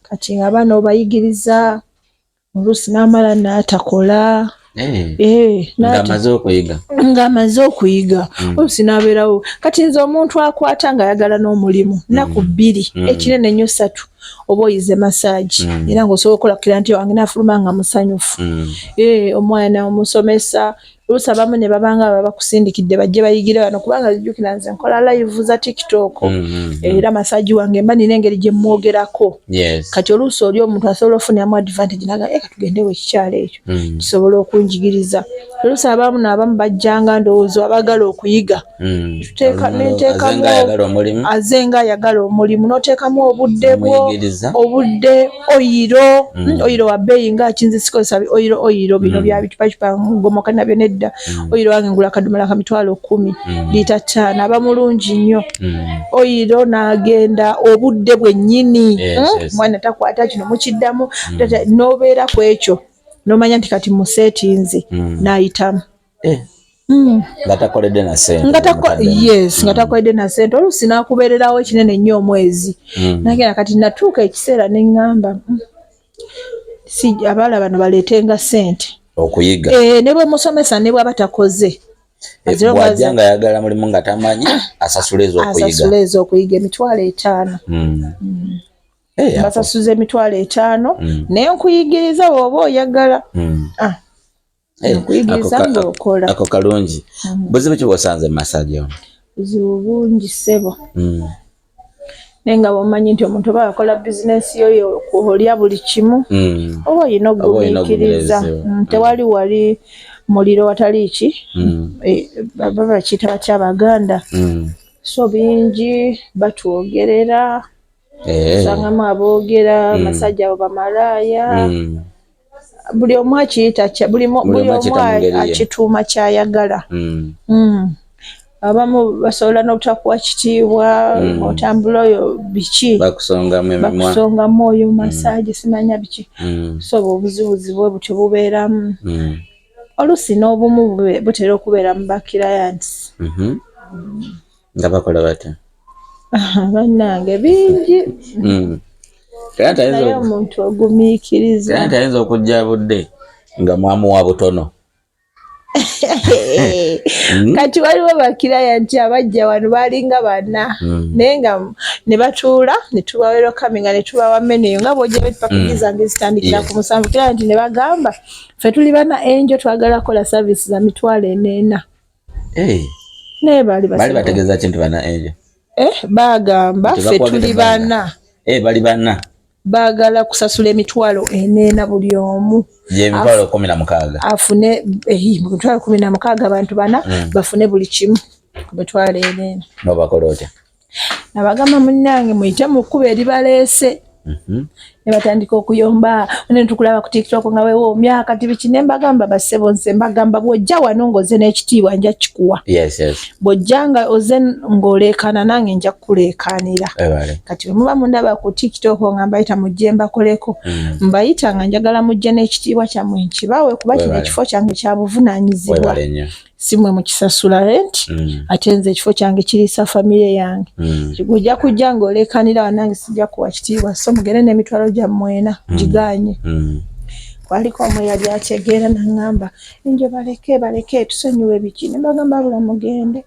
Kati nga abaana obayigiriza, oluusi n'amala n'atakola. Ng'amaze okuyiga. Ng'amaze okuyiga, oluusi n'abeerawo. Kati nze omuntu akwata ng'ayagala n'omulimu, nnaku 2, ekinene ennyo 3, oba oyize massage, era ng'osobola okukola client wange n'afuluma nga musanyufu. Omwana omusomesa, oluusi abamu ne babanga baba bakusindikidde bajje bayigire wano, kubanga jjukira nze nkola live za TikTok, era massage wange mba nina engeri gye mmwogerako. Kati oluusi oli omuntu asobola ofuniramu advantage naga, "Eka tugende wekikyalo ekyo, kisobola okunjigiriza." Oluusi abamu n'abamu bajjanga ndowooza abaagala okuyiga. Nenteekamu aze nga ayagala omulimu, n'oteekamu obudde bwo, obudde, oil, oil wa bbeeyi nga kinze sikozesa oil, oil bino bya bicupacupa ngomoka nabyo nedda. Oil wange ngula akadomola ka 100,000, liita 5, aba mulungi nnyo. Oil n'agenda obudde bwennyini, mwana takwata kino mukiddamu, n'obeera ku ekyo n'omanya nti kati museetinze, n'ayitamu. Nga takoledde na ssente. Yes, nga takoledde na ssente, oluusi n'akubeererawo ekinene nnyo omwezi. Nagenda kati natuuka ekiseera ne ŋŋamba, si abaala bano baleetenga ssente okuyiga. Ne bwe musomesa ne bw'aba takoze. Bw'ajja nga ayagala mulimu nga tamanyi, asasula ez'okuyiga. Asasula ez'okuyiga 50,000. Basasuza 50,000 naye nkuyigiriza bw'oba oyagala. Nkuyigiriza ng'okola. Ako kalungi. Buzibu ki bw'osanze mu massage ono? Buzibu bungi ssebo. Naye nga bw'omanyi nti omuntu oba akola bizinensi yo olya buli kimu, oba olina okugumiikiriza. Tewali wali muliro watali ki, baba bakiyita batya Abaganda? So bingi batwogerera, osangamu aboogera masajja abo bamalaaya. Buli omu akiyita, buli omu akituuma ky'ayagala. Abamu basobola n'obutakuwa kitiibwa, otambula oyo biki, bakusongamu oyo massage simanya biki. So obuzibuzi bwe butyo bubeeramu. Oluusi n'obumu butera okubeera mu ba clients. Nga bakola batya? Bannange bingi. Naye omuntu ogumiikiriza. Client ayinza okujja budde nga mwamuwa butono. Kati waliwo ba client abajja wano balinga bana, naye nga ne batuula ne tuba welcoming ne tubawa menu nga bw'ojja package zange zitandikira ku 7. Client ne bagamba, "Ffe tuli bana Angel, twagala kukola service za 40,000." Naye baali baali bategeeza ki nti bana Angel? Bagamba ffe tuli bana. Bali bana. Baagala kusasula 40,000 buli omu. Gye 16,000. Afune 16,000, abantu bana, bafune buli kimu ku 40,000. Nobakola otya? Nabagamba, "Munnange, muyite mu kkubo eribaleese." Ne batandika okuyomba, ne tukulaba ku TikTok nga wewoomya kati biki. Ne mbagamba, "Bassebo, nze mbagamba bw'ojja wano ng'ozze n'ekitiibwa nja kikuwa. Bw'ojja nga ozze ng'oleekaana nange nja kukuleekaanira." Kati bwe muba mundaba ku TikTok nga mbayita mujje mbakoleko, mbayita nga njagala mujje n'ekitiibwa kyammwe nkibawe, kuba kino ekifo kyange kya buvunaanyizibwa, si mwe mukisasula rent, ate nze ekifo kyange kiriisa famire yange. Ojja kujja ng'oleekaanira wanange sijja kuwa kitiibwa, so mugende n'emitwalo gyammwe ena giganye. Kwaliko omu eyali ategeera naŋŋamba, "Enjo baleke, baleke, tusonyiwe biki." Ne mbagamba, "Abula mugende."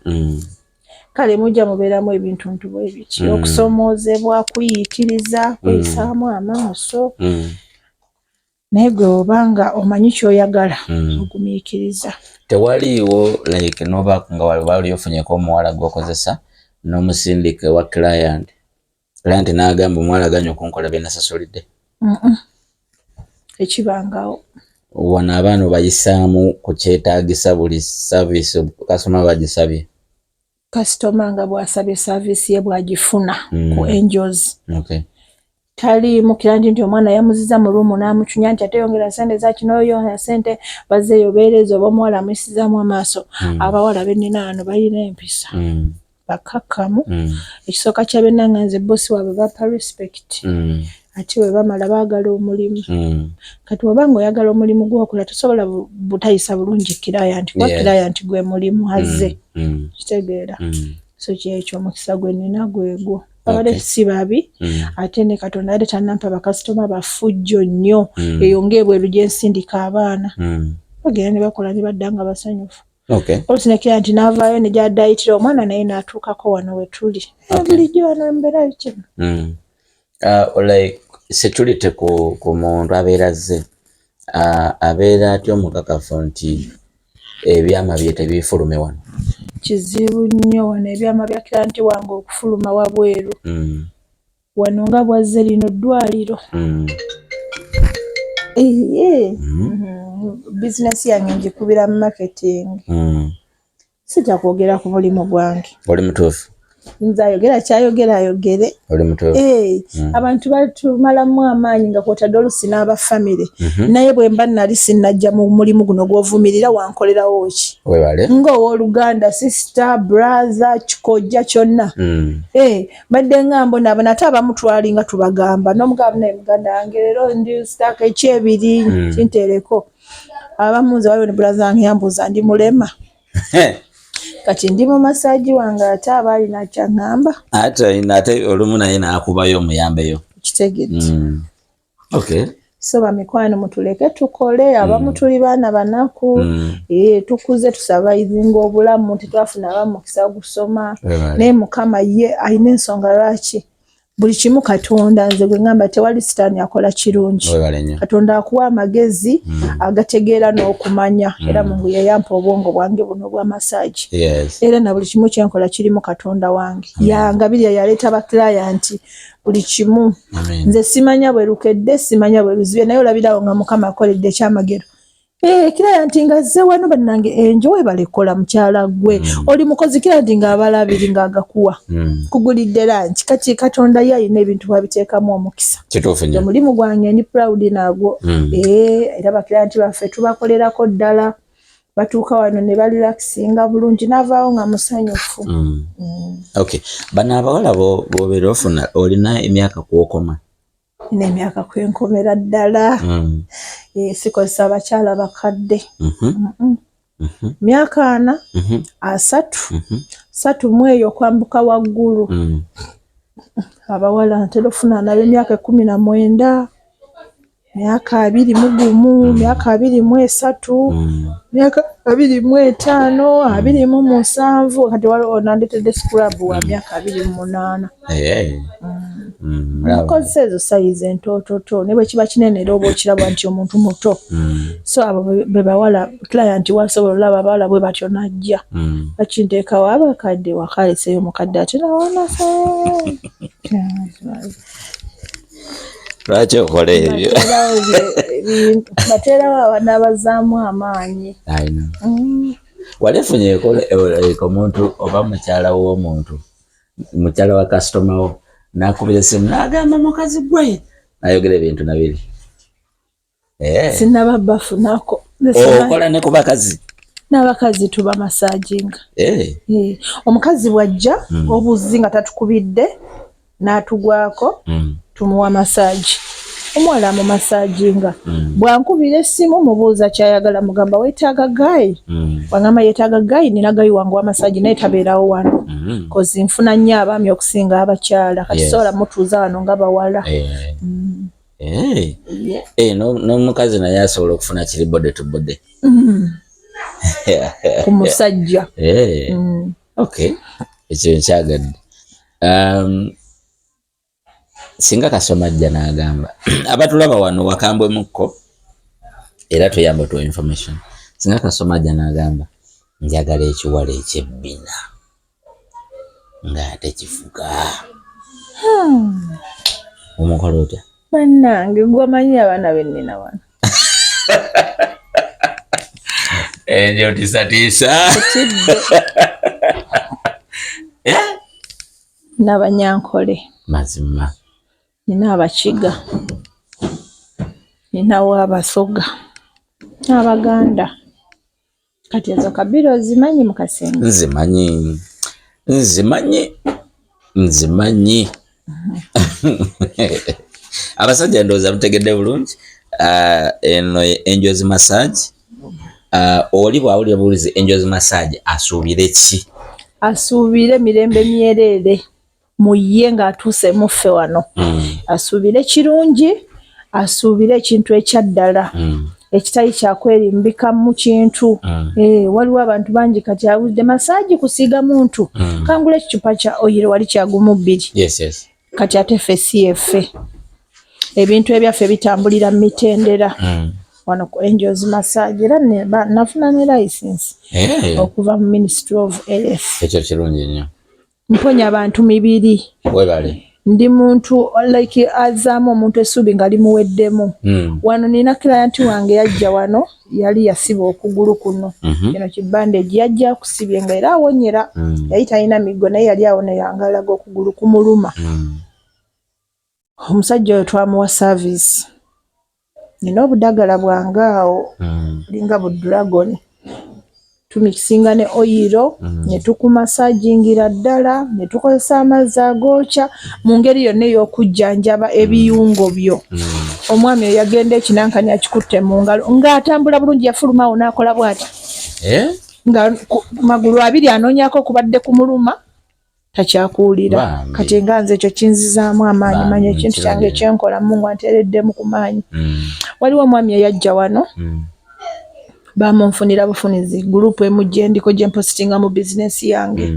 Kale mujja mubeeramu ebintu ntu bwe biki, okusoomoozebwa, kuyiikiriza, kuyisaamu amaaso. Naye gwe obanga omanyi kyoyagala, ogumiikiriza. Tewaliiwo like noba nga wali ofunyeko omuwala gwokozesa n'omusindika ewa client, client n'agamba, "Omuwala aganye okunkola byenasasulidde"? Ekibangawo. Wano abaana obayisaamu ku kyetaagisa buli service kasitoma bagisabye? Kasitoma nga bw'asabye service ye, bw'agifuna ku Angels. Taliimu client nti omwana yamuziza mu room n'amucunya nti ate yongera sente zakino, yongera sente, bazeeyo beereza, oba omuwala amuyisizaamu amaaso. Abawala bennina wano balina empisa, bakkakkamu. Ekisooka kya byonna, nga nze boss waabwe, bampa respect. Ate bwe bamala baagala omulimu. Kati oba nga oyagala omulimu gwokola, tosobola butayisa bulungi client, kuba client gwe mulimu azze. Kitegeera? So kyekyo, omukisa gwe nnina gwegwo, babadde si babi. Ate ne Katonda ate tannampa bakasitoma bafujjo nnyo. Eyo ng'ebweru gye nsindika abaana, bagenda ne bakola ne badda nga basanyufu. Oluusi ne client n'avaayo ne gy'adayitira omwana, naye n'atuukako wano we tuli. Bulijjo wano embeera kino. Like security ku muntu abeera azze, abeera atya omukakafu nti ebyama bye tebifulume wano? Kizibu nnyo wano ebyama bya client wange okufuluma wabweru. Wano nga bwazze, lino ddwaliro. Eye. Bizinesi yange ngikubira mu marketing. Sijja kwogera ku mulimu gwange. Oli mutuufu. Nze ayogera kyayogera ayogere. Oli mutuufu. Eh, abantu batumalamu amaanyi nga kwotadde olusi n'abafamire. Naye bwe mba nali sinnajja mu mulimu guno gw'ovumirira, wankolerawo ki? Webale. Ng'owooluganda, sister, brother, kikojja, kyonna. Eh, badde nga mbonaabona, ate abamu twalinga tubagamba n'omugamba, "Naye muganda wange, leero ndi sitaaka ekyebiri, kinteereko." Abamu, nze waliwo ne brother wange yambuuza ndi mulema. Kati ndi mu massage wange, ate aba alina kyaŋŋamba. Ate olumu naye n'akubayo omuyambeyo. Kitegedde? Mm. Okay. So bamikwano, mutuleke tukole. Abamu tuli baana banaku. Eh, tukuze tusurvivinga obulamu, tetwafuna abamu mukisa gusoma. Webale. Naye Mukama ye alina ensonga lwaki buli kimu. Katonda, nze gwe ŋŋamba, tewali sitaani akola kirungi. Webale nnyo. Katonda akuwa amagezi agategeera n'okumanya, era Mungu yeyampa obwongo bwange buno obwa massage. Era na buli kimu kyenkola kirimu Katonda wange yangabirya, yaleeta baclients, buli kimu. Amen. Nze simanya bwe lukedde, simanya bwe luzibye, naye olabirawo nga Mukama akoledde ekyamagero. Eh, client nga azze wano, "Bannange, enjo, webale kola mukyala gwe, oli mukozi." Client ng'abalabiri ng'agakuwa, kugulidde lunch. Kati Katonda ye alina ebintu bwabiteekamu omukisa. Kituufu nnyo. Omulimu gwange ndi proud nagwo. Eh, era baclients baffe tubakolerako ddala, batuuka wano ne barelaxinga bulungi, n'avaawo nga musanyufu. Okay, bano abawala bobeera ofuna, olina emyaka kwokoma? Nina emyaka kwenkomera ddala. Eh, sikozesa abakyala bakadde. Myaka 40, 30, 30 mu eyo okwambuka waggulu. Abawala ntera ofuna nabo emyaka 19, myaka 21, myaka 23, myaka 25, 27. Kati waliwo nandetedde scrub wa myaka 28. Nkozesa ezo size entoototo, ne bwe kiba kinene era oba okiraba nti omuntu muto. So abo be bawala client wasobola olaba abawala bwe batyo najja. Bakinteekawo abakadde wakaleseyo omukadde ate nawonasa. Lwaki okola ebyo? Bateerawo abanabazaamu amaanyi. I know. Wali ofunyeeko omuntu oba mukyala w'omuntu, mukyala wa kasitoma wo, n'akubira essimu n'agamba, "Mukazi gwe," n'ayogera ebintu nabiri? Eh. Sinaba bafunako. Okola ne ku bakazi? N'abakazi tuba massaginga. Eh, omukazi bw'ajja obuzi nga tatukubidde n'atugwako, tumuwa massage. Omuwala amumassaginga. Bwankubira essimu mubuuza kyayagala, mugamba, "Weetaaga guy?" Bwangamba yeetaaga guy, nina guy wange wa massage, naye tabeerawo wano, 'cause nfuna nnyo abaami okusinga abakyala. Kati sobola mutuuza wano nga bawala. Eh. Eh, n'omukazi naye asobola okufuna kiri body to body ku musajja. Eh. Okay, ekyo nkyagadde. Singa kasoma ajja n'agamba abatulaba wano wakambwe mukko. Era tuyamba to information. Singa kasoma ajja n'agamba njagala ekiwala ekyebbina ng'ate kifuga. Omukola otya? Bannange gwamanyi abaana bennina wano. Enjo tisatiisa. Eh? N'abanyankole. Mazima. Nina abakiga. Ninawo abasoga. N'abaganda. Kati ezo kabira ozimanyi mu kasenge? Nzimanyi. Nzimanyi. Nzimanyi. Abasajja ndowooza mutegedde bulungi. Eno ye Angels Massage. Oli bw'awulira buwulizi Angels Massage asuubire ki? Asuubire mirembe myereere mu ye ng'atuuse mu ffe wano. Asuubire kirungi, asuubire ekintu ekyaddala. Ekitali kyakwerimbika mu kintu. Waliwo abantu bangi kati awulidde massage kusiiga muntu. Kangula ekicupa kya oyiro wali kyagumu bbiri. Yes, yes. Kati ate ffe si yeffe. Ebintu ebyaffe bitambulira mu mitendera. Wano ku Angels Massage era nafuna ne license okuva mu Ministry of Health. Ekyo kirungi nnyo. Mponya abantu mibiri. Webale. Ndi muntu like azaamu omuntu essuubi nga limuweddemu. Wano nina client wange yajja wano yali yasiba okugulu kuno. Kino ki bandage yajja akusibye nga era awonyera. Yali talina miggo naye yali awonera ng'alaga okugulu kumuluma. Omusajja oyo twamuwa service. Nina obudagala bwange awo bulinga bu dragon. Tumikisinga ne oyiro ne tukumasajingira ddala ne tukozesa amazzi agookya mu ngeri yonna ey'okujjanjaba ebiyungo byo. Omwami oyo yagenda ekinankani akikutte mu ngalo ng'atambula bulungi yafuluma awo n'akola bw'ati. Nga magulu abiri anoonyaako kubadde kumuluma takyakuwulira. Kati nga nze ekyo kinzizaamu amaanyi manya ekintu kyange kyenkola Mungu anteereddemu ku maanyi. Waliwo omwami eyajja wano bamunfunira bufunizi group emu gye ndiko gye mpositinga mu bizinensi yange.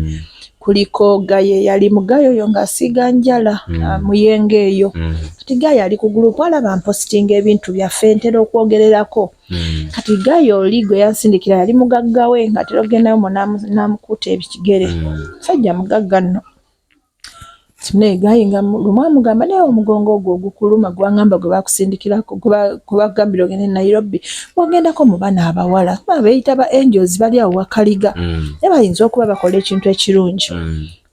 Kuliko Gaye yali mu Gaye oyo ng'asiiga njala muyenge eyo. Kati Gaye ali ku group alaba mpositinga ebintu byaffe ntera okwogererako. Kati Gaye oli gwe yansindikira yali mugagga we ng'atera okugendayo mu n'amukuuta ebigere. Musajja mugagga nno. Naye Gaye nga lumu amugamba naye omugongo ogwo ogukuluma gwangamba gwe bakusindikirako gwe bakugambira ogende Nairobi bw'ogendako mu bano abawala beeyita ba Angels bali awo Wakaliga. Naye bayinza okuba bakola ekintu ekirungi.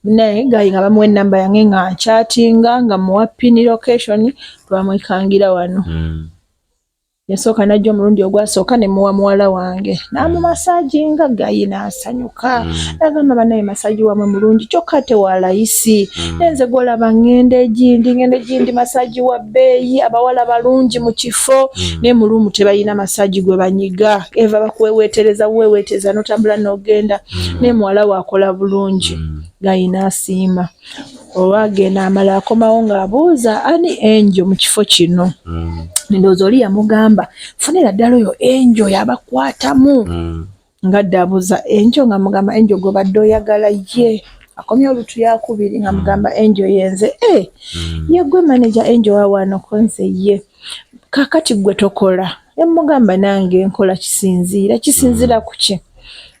Naye Gaye nga bamuwa ennamba yange nga nkyatinga nga muwa pin location twamwekangira wano. Yasooka n'ajja omulundi ogwasooka ne muwa muwala wange n'amumasajinga Gaye n'asanyuka. N'agamba bannaye massage wammwe mulungi kyokka ate wa layisi. Naye nze gw'olaba ŋŋenda egindi massage wa bbeeyi abawala balungi mu kifo naye mu luumu tebalina massage gwe banyiga eva bakuweweetereza buweweeteza n'otambula n'ogenda naye muwala we akola bulungi. Gaye n'asiima. Olwagenda amala akomawo ng'abuuza ani Angel mu kifo kino. Ndowooza oli yamugamba funira ddala oyo Angel yabakwatamu. Ng'adda abuuza Angel ng'amugamba Angel gw'obadde oyagala ye. Akomye olutu yakubiri ng'amugamba Angel yenze. Ye gwe manager Angel wa wano ko nze ye. Kaakati gwe tokola. Ne mugamba nange nkola kisinziira. Kisinziira ku ki?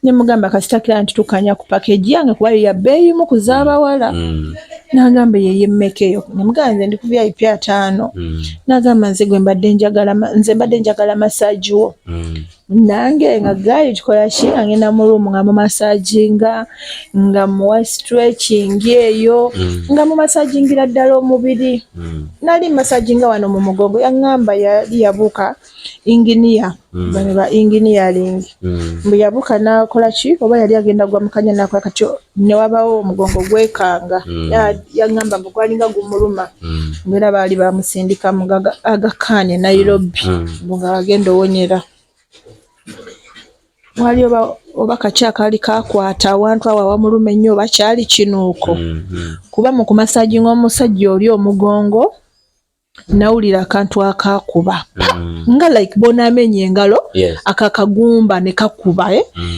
Ne mugamba kasita client tukanya ku package yange kuba yo ya bbeeyi mu ku z'abawala. N'agamba ye yemmeka eyo. Ne mugamba nze ndi ku VIP 5. N'agamba nze gwe mbadde njagala nze mbadde njagala massage wo. Nange nga Gaye kikola ki nga ngenda mu room nga mumassaginga nga muwa stretching eyo nga mumassagingira ddala omubiri. Nali massaginga wano mu mugongo yaŋŋamba yali yabuuka engineer bano ba engineering. Mbu yabuuka n'akola ki oba yali agenda gwa mukanya n'akola kati ne wabawo omugongo gwekanga. Yaŋŋamba mbu gwalinga gumuluma. Mbu era baali bamusindika mu Aga Khan e Nairobi mbu nga agenda owonyera. Wali oba kaki akaali kakwata awantu awo awamuluma ennyo oba kyali kinuuko. Kuba mu kumassaginga omusajja oli omugongo nawulira akantu akaakuba. Nga like bw'onaamenya engalo akakagumba ne kakuba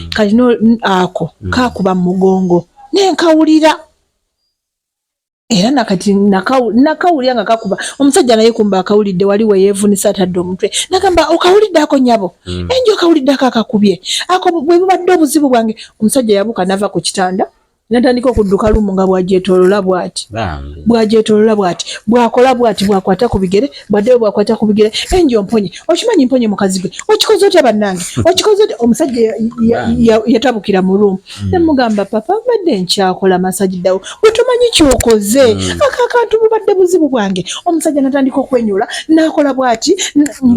kati ako kaakuba mu mugongo ne nkawulira. Era nakati nakawulira nga kakuba omusajja, naye kumba akawulidde wali weyeevunisa atadde omutwe, nagamba, "Okawulidde ako, nnyabo?" Enjo okawulidde ako akakubye ako, bwe bubadde obuzibu bwange. Omusajja yabuuka nava ku kitanda, natandika okudduka room nga bwagyetoolola bw'ati, bwagyetoolola bw'ati, bw'akola bw'ati, bw'akwata ku bigere, bwaddeyo bw'akwata ku bigere. "Enjo, mponye, okimanyi mponye mukazi gwe, okikoze otya bannange, okikoze otya?" Omusajja yatabukira mu room. Nemugamba, "Papa, mbadde nkyakola massage, ddawo, gwe tomanyi kyokoze." Ako akantu bubadde buzibu bwange. Omusajja natandika okwenyula, n'akola bw'ati.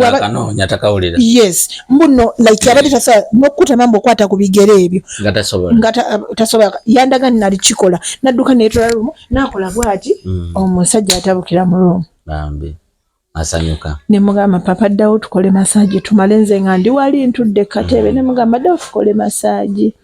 Akanoonya takawulira. Yes, mbuno like abadde tasobola n'okukutama mbu okwata ku bigere ebyo. Nga tasobola. Nga tasobola. Yandaga nali kikola, nadduka neetola room, n'akola bw'ati. Omusajja atabukira mu room. Bambi, asanyuka. Ne mugamba, "Papa, ddawo tukole massage tumale." Nze nga ndi wali ntudde katebe. Ne mugamba, "Ddawo tukole massage,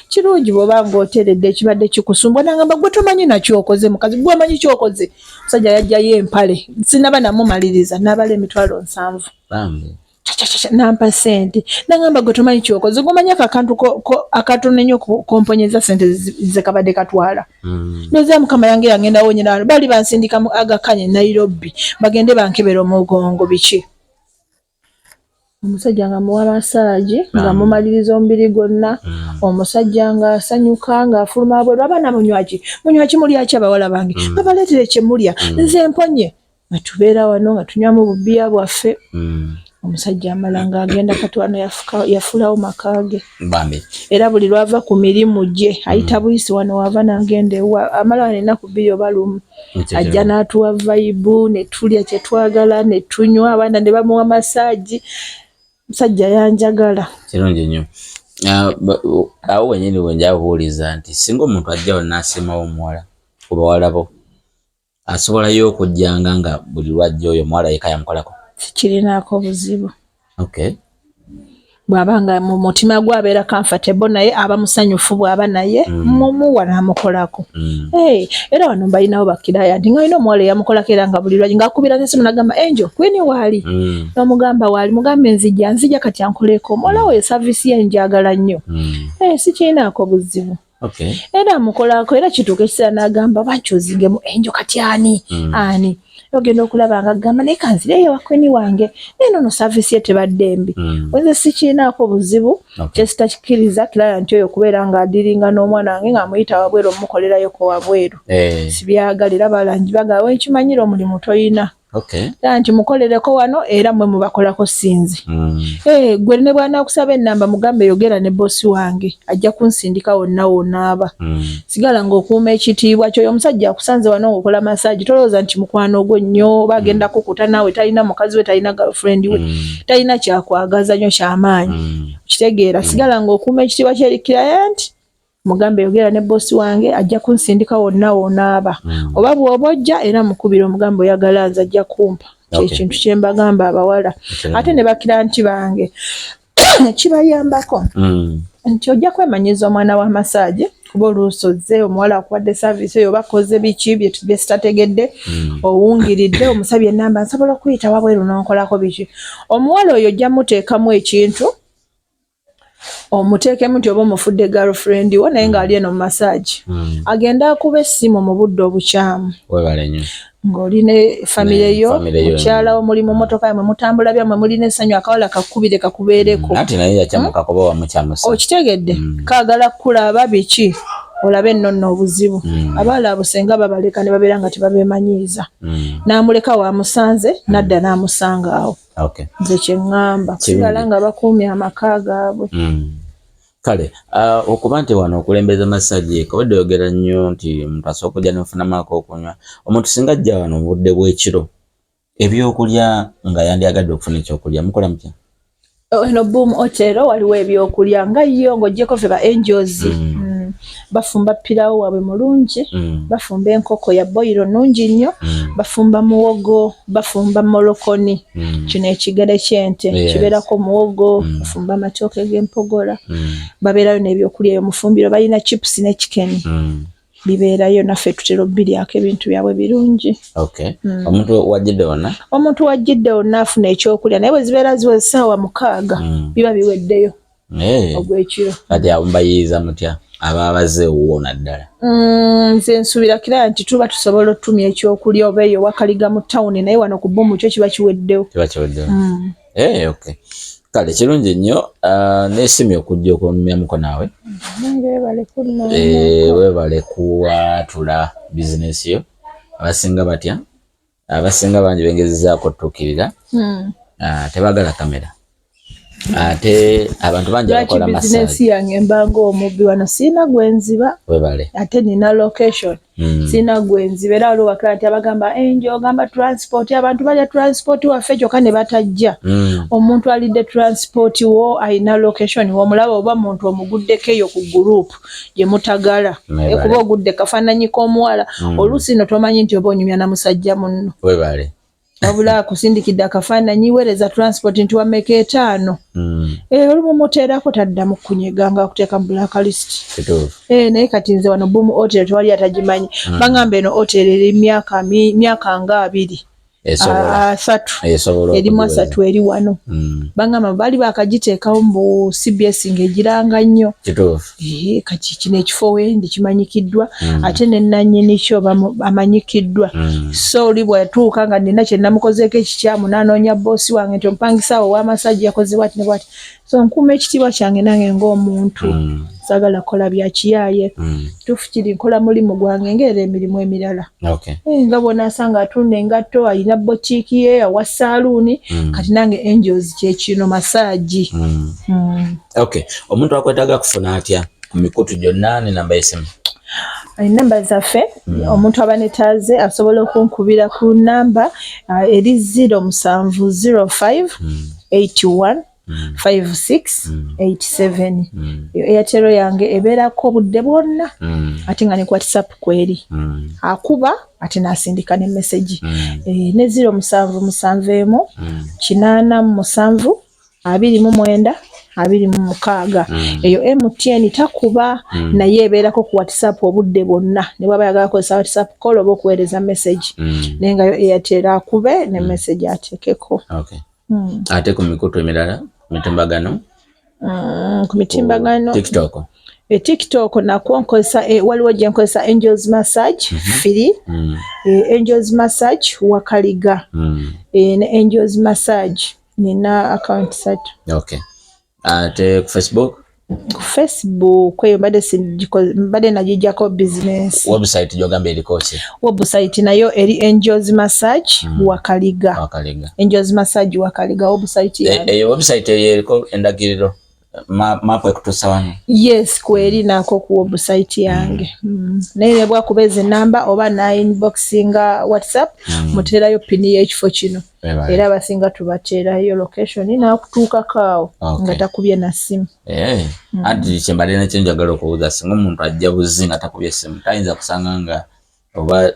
kirungi bw'oba ng'oteredde ekibadde kikusumbwa." Nagamba, "Gwe tomanyi nakyokoze, mukazi gwe omanyi kyokoze." Omusajja yajjayo empale, sinaba namumaliriza, n'abala 70,000. Bambi. Chachachacha, nampa sente, nagamba, "Gwe tomanyi kyokoze, gweomanyi ako akantu akatono ennyo komponyeza sente ze kabadde katwala." Ndowooza Mukama yange yangenda wonyera. Wano baali bansindika mu Aga Khan e Nairobi, bagende bankebera omugongo biki. Omusajja nga muwa massage, nga mumaliriza omubiri gwonna. Omusajja ng'asanyuka ng'afuluma bweru, "Abaana munywaki, munywaki, mulyaki? Abawala bange, babaleetere kyemulya, nze mponye." Nga tubeera wano nga tunywamu bubiya bwaffe. Omusajja amala ng'agenda. Kati wano yafuulawo maka ge. Bambi. Era buli lwava ku mirimu gye ayita buyisi wano, wava n'agenda ewa, amala wano ennaku 2 oba 1. Ajja n'atuwa vibe, ne tulya kye twagala, ne tunywa, abaana ne bamuwa massage. Musajja yanjagala. Kirungi nnyo. Ah, awo wenyini wenjabuuliza nti singa omuntu ajjawo n'asiimawo omuwala ku bawala bo, asobolayo okujjanga nga buli lwajja oyo omuwala yeka yamukolako? Sikirinaako buzibu. Bw'aba nga mu mutima gwe abeera comfortable naye, aba musanyufu bw'aba naye, mumuwa n'amukolako. Hey, era wano mbalinawo ba client nga alina omuwala eyamukolako, era nga buli lwaki ng'akubira n'essimu n'agamba, "Enjo queen waali?" N'omugamba, "Waali?" Mugambe, "Nzija, nzija kati ankoleko." Omuwala we service ye njagala nnyo. Hey, sikirinaako buzibu. Era amukolako, era kituuka ekiseera n'agamba, "Bankyozingemu enjo, kati ani?" Ani ogenda okulaba nga agamba, "Naye kanzireyo ewa queen wange, naye nono service ye tebadde mbi." Nze sikirinaako buzibu. Kyesitakikkiriza client oyo okubeera ng'adiringa n'omwana wange ng'amuyita wabweru, omukolerayoko wabweru. Sibyagala. Era balangi bagaba wenkimanyira omulimu toyina. Era nti mukolereko wano, era mmwe mubakolako, sinze. Eh, gwe ne bw'anaakusaba ennamba, mugambe, "Yogera ne boss wange, ajja kunsindika wonna wonaaba." Sigala ng'okuuma ekitiibwa kyo. Oyo omusajja akusanze wano ng'okola massage, tolowooza nti mukwano gwo nnyo oba agenda kukuta naawe. Talina mukazi we, talina girlfriend we, talina kyakwagaza nnyo kyamaanyi. Kitegeera, sigala ng'okuuma ekitiibwa kyeri client. Mugambe, "Yogera ne boss wange, ajja kunsindika wonna wonaaba." Oba bw'oba ojja, era mukubira omugambe, "Oyagala nze, ajja kumpa." Kyekintu kye mbagamba abawala. Ate ne ba client bange kibayambako nti ojja kwemanyiza omwana wa massage, kuba oluusi ozze omuwala akuwadde service eyo oba koze biki bye sitategedde, owungiridde, omusabye enamba, "Nsobola okuyita wabweru n'onkolako biki?" Omuwala oyo ojja muteekamu ekintu, omuteekemu nti oba omufudde girlfriend wo, naye ng'ali eno mu massage. Agende akuba essimu mu budde obukyamu. Webale nnyo. Ng'oli ne famire Ne yo, famire yo. Mukyala wo, muli mu motoka yamwe, mutambula byammwe, mulina essanyu, akawala kakubire kakubeereko. Anti naye yakyamuka kuba wamukyamusa. Okitegedde, kaagala kukulaba biki, olabe nno nno obuzibu. Abaala abo senga babaleka ne babeera nga tebabeemanyiiza, n'amuleka wamusanze, n'adda n'amusanga awo. Nze kye ŋŋamba, kusigala nga bakuumye amaka gaabwe. Kale okuba nti wano okulembeza massage, kabadde oyogera nnyo nti omuntu asooka ojja nofunamu okunywa. Omuntu singa ajja wano mu budde bw'ekiro, ebyokulya, nga yandyagadde okufuna ekyokulya, mukola mutya? Eno Boom Hotel waliwo ebyokulya nga yo, ng'oggyeko ffe ba Angels. Bafumba pirawo waabwe mulungi, bafumba enkoko ya boyiro nnungi nnyo, bafumba muwogo, bafumba molokoni, kino ekigere ky'ente kibeerako muwogo, bafumba amatooke g'empogola. Babeerayo n'ebyokulya eyo mufumbiro, balina chips ne chicken. Bibeerayo, naffe tutera obbiryako, ebintu byabwe birungi. Okay. Omuntu wajjidde wonna? Omuntu wajjidde wonna afuna ekyokulya, naye bwe zibeera ziweze essaawa 6, biba biweddeyo. Ogw'ekiro. Kati abo mbayiiza mutya? Abaabaze ewuwo naddala. Nze nsuubira client tuba tusobola otumya ekyokulya oba eyo Wakaliga mu tawuni, naye wano ku Boom kyo kiba kiweddewo. Kiba kiweddewo. Okay. Kale kirungi nnyo, neesimye okujja okunyumyamuko naawe. Nange webale kunnoonya. Weebale kuwatula bizinesi yo. Abasinga batya, abasinga bangi bengezezaako otuukirira, tebaagala kamera, ate abantu bangi Lwaki abakola bizinesi massage. yange mbanga omubbi wano, siina gwenziba. Webale. Ate nina location. Siina gwenziba, era waliwo bakira nti abagamba enjo ogamba transport, abantu balya transport waffe kyokka ne batajja. Omuntu alidde transport wo alina location womulaba, oba muntu omuguddeko eyo ku group gye mutagala. Mwebale. Kuba ogudde kafaananyi k'omuwala, oluusi no tomanyi nti oba onyumya na musajja munno. Webale. Wabula akusindikidde akafaananyi, weereza transport nti wameka 5. Olumu muteerako taddamu kunyega nga akuteeka mu blacklist. Kituufu. Naye kati nze wano Boom Hotel tewali atagimanyi. Bagamba eno hotel eri myaka nga 20. Esobola. 30. Esobola Erimu okugiweza. 30 eri wano. Bagamba baali bakagiteekawo mu CBS ng'egiranga nnyo. Kituufu. Kati kino ekifo wendi kimanyikiddwa, ate ne nannyini kyo amanyikiddwa. So oli bw'atuuka nga nina kye namukozeeko ekikyamu, n'anoonya bboosi wange nti omupangisa awo ow'amassage yakoze bw'ati ne bw'ati. So nkuuma ekitiibwa kyange nange ng'omuntu. Saagala kukola bya kiyaaye. Kituufu kiri nkola mulimu gwange ng'era emirimu emirala. Nga bw'onaasanga atunda engatto, alina boutique ye, awa saaluuni. Kati nange Angels kye kino, massage. Okay. Omuntu akwetaaga kufuna atya ku mikutu gyonna ne namba y'essimu? Enamba zaffe, omuntu aba netaaze asobola okunkubira ku namba eri 0705 81 56 87. Eyo Airtel yange, ebeerako obudde bwonna, ate nga ne ku WhatsApp kweri. Akuba ate n'asindika ne message. Ne 0771 87 29 26. Eyo MTN, takuba, naye ebeerako ku WhatsApp obudde bwonna, ne bw'aba ayagala kukozesa WhatsApp call oba okuweereza message. Naye nga yo Airtel akube ne message ateekeko. Okay. Ate ku mikutu emirala, mitimbagano? Ku mitimbagano. TikTok. TikTok nakwo nkozesa, waliwo gye nkozesa, Angels Massage free, Angels Massage Wakaliga, ne Angels Massage. Nina account 3. Okay. Ate ku Facebook? Ku Facebook eyo mbadde nagijjako business. Website gy'ogamba eriko ki? Website nayo eri Angels Massage Wakaliga. Wakaliga. Angels Massage Wakaliga website yange. Eyo website eyo eriko endagiriro, map ekutuusa wano? Yes, kweri nako ku website yange. Naye ne bwakuba ezo enamba oba na inboxinga WhatsApp, muteerayo pini y'ekifo kino. Webale. Era abasinga tubateerayo location n'akutuukako awo nga takubye na ssimu. Anti kyembadde nakyo njagala okubuuza, singa omuntu ajja buzi nga takubye essimu, tayinza kusanga nga oba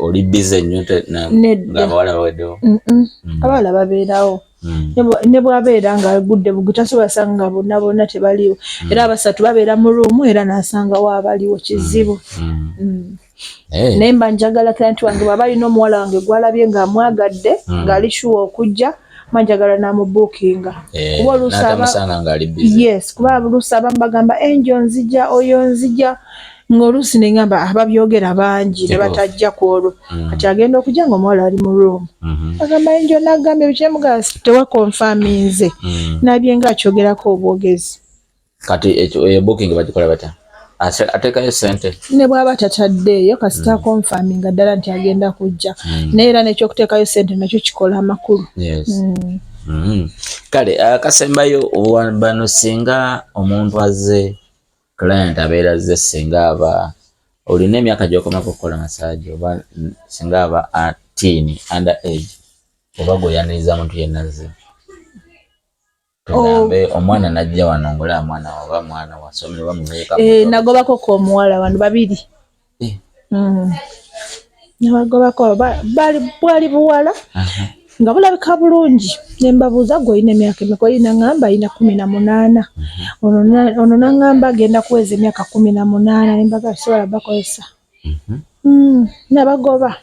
oli busy nnyo Nedda. ng'abawala baweddewo? Abawala babeerawo. Ne bw'abeera ng'agudde bugwi, tasobola sanga nga bonna bonna tebaliiwo. Era abasatu babeera mu room, era n'asangawo abaliwo, kizibu. Naye mba njagala client wange bw'aba alina omuwala wange gw'alabye ng'amwagadde, ng'ali sure okujja, mba njagala n'amubuukinga. Kuba oluusi N'atamusanga ng'ali busy. Yes, kuba oluusi abamu bagamba Angel nzija, oyo nzija, ng'oluusi ne ŋŋamba ababyogera bangi ne batajja ku olwo. Kati agenda okujja ng'omuwala ali mu room. Agamba Angel n'agamba ebikyemugaa tewakonfaminze. Nabye ng'akyogerako obwogezi. Kati ekyo, eyo booking bagikola batya? Ateekayo ssente? Ne bw'aba tataddeeyo, kasita akonfaminga ddala nti agenda kujja. Naye era n'ekyokuteekayo ssente nakyo kikola amakulu. Kale akasembayo, bano singa omuntu azze, client abeera azze, singa aba olina emyaka gy'okomako okukola massage, oba singa aba teen, under age, oba gweoyaniriza muntu yenna azze? Tugambe omwana najja wano ngolaba mwana oba mwana wa ssomero oba muvubuka muto. Nagobako ko omuwala wano babiri. Nabagobako bwali buwala nga bulabika bulungi, ne mbabuuza, gwe olina emyaka emeka? Oli naŋŋamba alina 18. Ono naŋŋamba agenda kuweza emyaka 18, ne mbagamba sobola bakozesa. Nabagoba.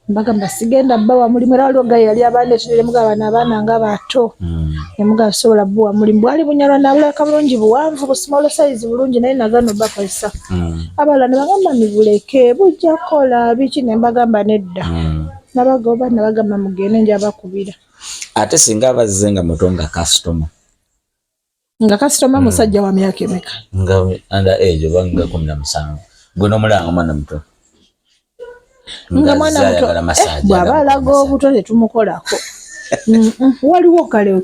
Mbagamba sigenda bbawa mulimu, era waliwo gaye yali abandeetedde mugaba bano abaana nga bato. Ne mugamba sobola bbuwa mulimu, bwali Bunyarwanda bulabika bulungi, buwanvu, bu small size bulungi, naye nagano bakozesa. Abalala ne bagamba mibuleke bujja kukola biki, ne mbagamba nedda. Nabagoba, nabagamba mugende nja bakubira. Ate singa abazze nga muto nga kasitoma? Nga kasitoma musajja wa myaka emeka? Nga under age oba nga 17, gwe n'omulanga omwana muto. Nga mwana azze muto ayagala massage, bw'aba ayagala alaga massage. Obuto tetumukolako. Waliwo kale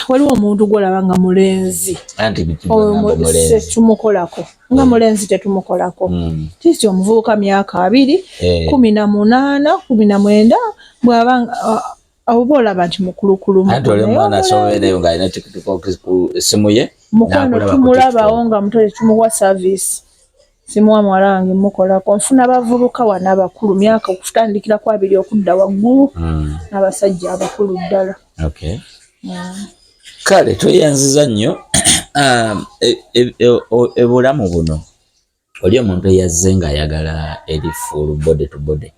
waliwo omuntu gwolaba nga mulenzi. Anti Oyo biki mulenzi. Tetumukolako nga mulenzi, tetumukolako. Kisi omuvubuka myaka 20, 18, 19, bw'aba oba olaba nti mukulukulu. Anti oli Naye omwana omulenzi- asobeereyo ng'alina TikTok ku essimu ye, Mukwano, n'akulaba ku tumulabawo TikTok. nga muto, tetumuwa service. Simuwa muwala wange mukolako. Nfuna bavubuka wano abakulu, myaka okutandikira ku 20 okudda waggulu, n'abasajja abakulu ddala. Okay. Kale tweyanziza nnyo. Ebulamu buno, oli omuntu eyazze ng'ayagala eri full body to body,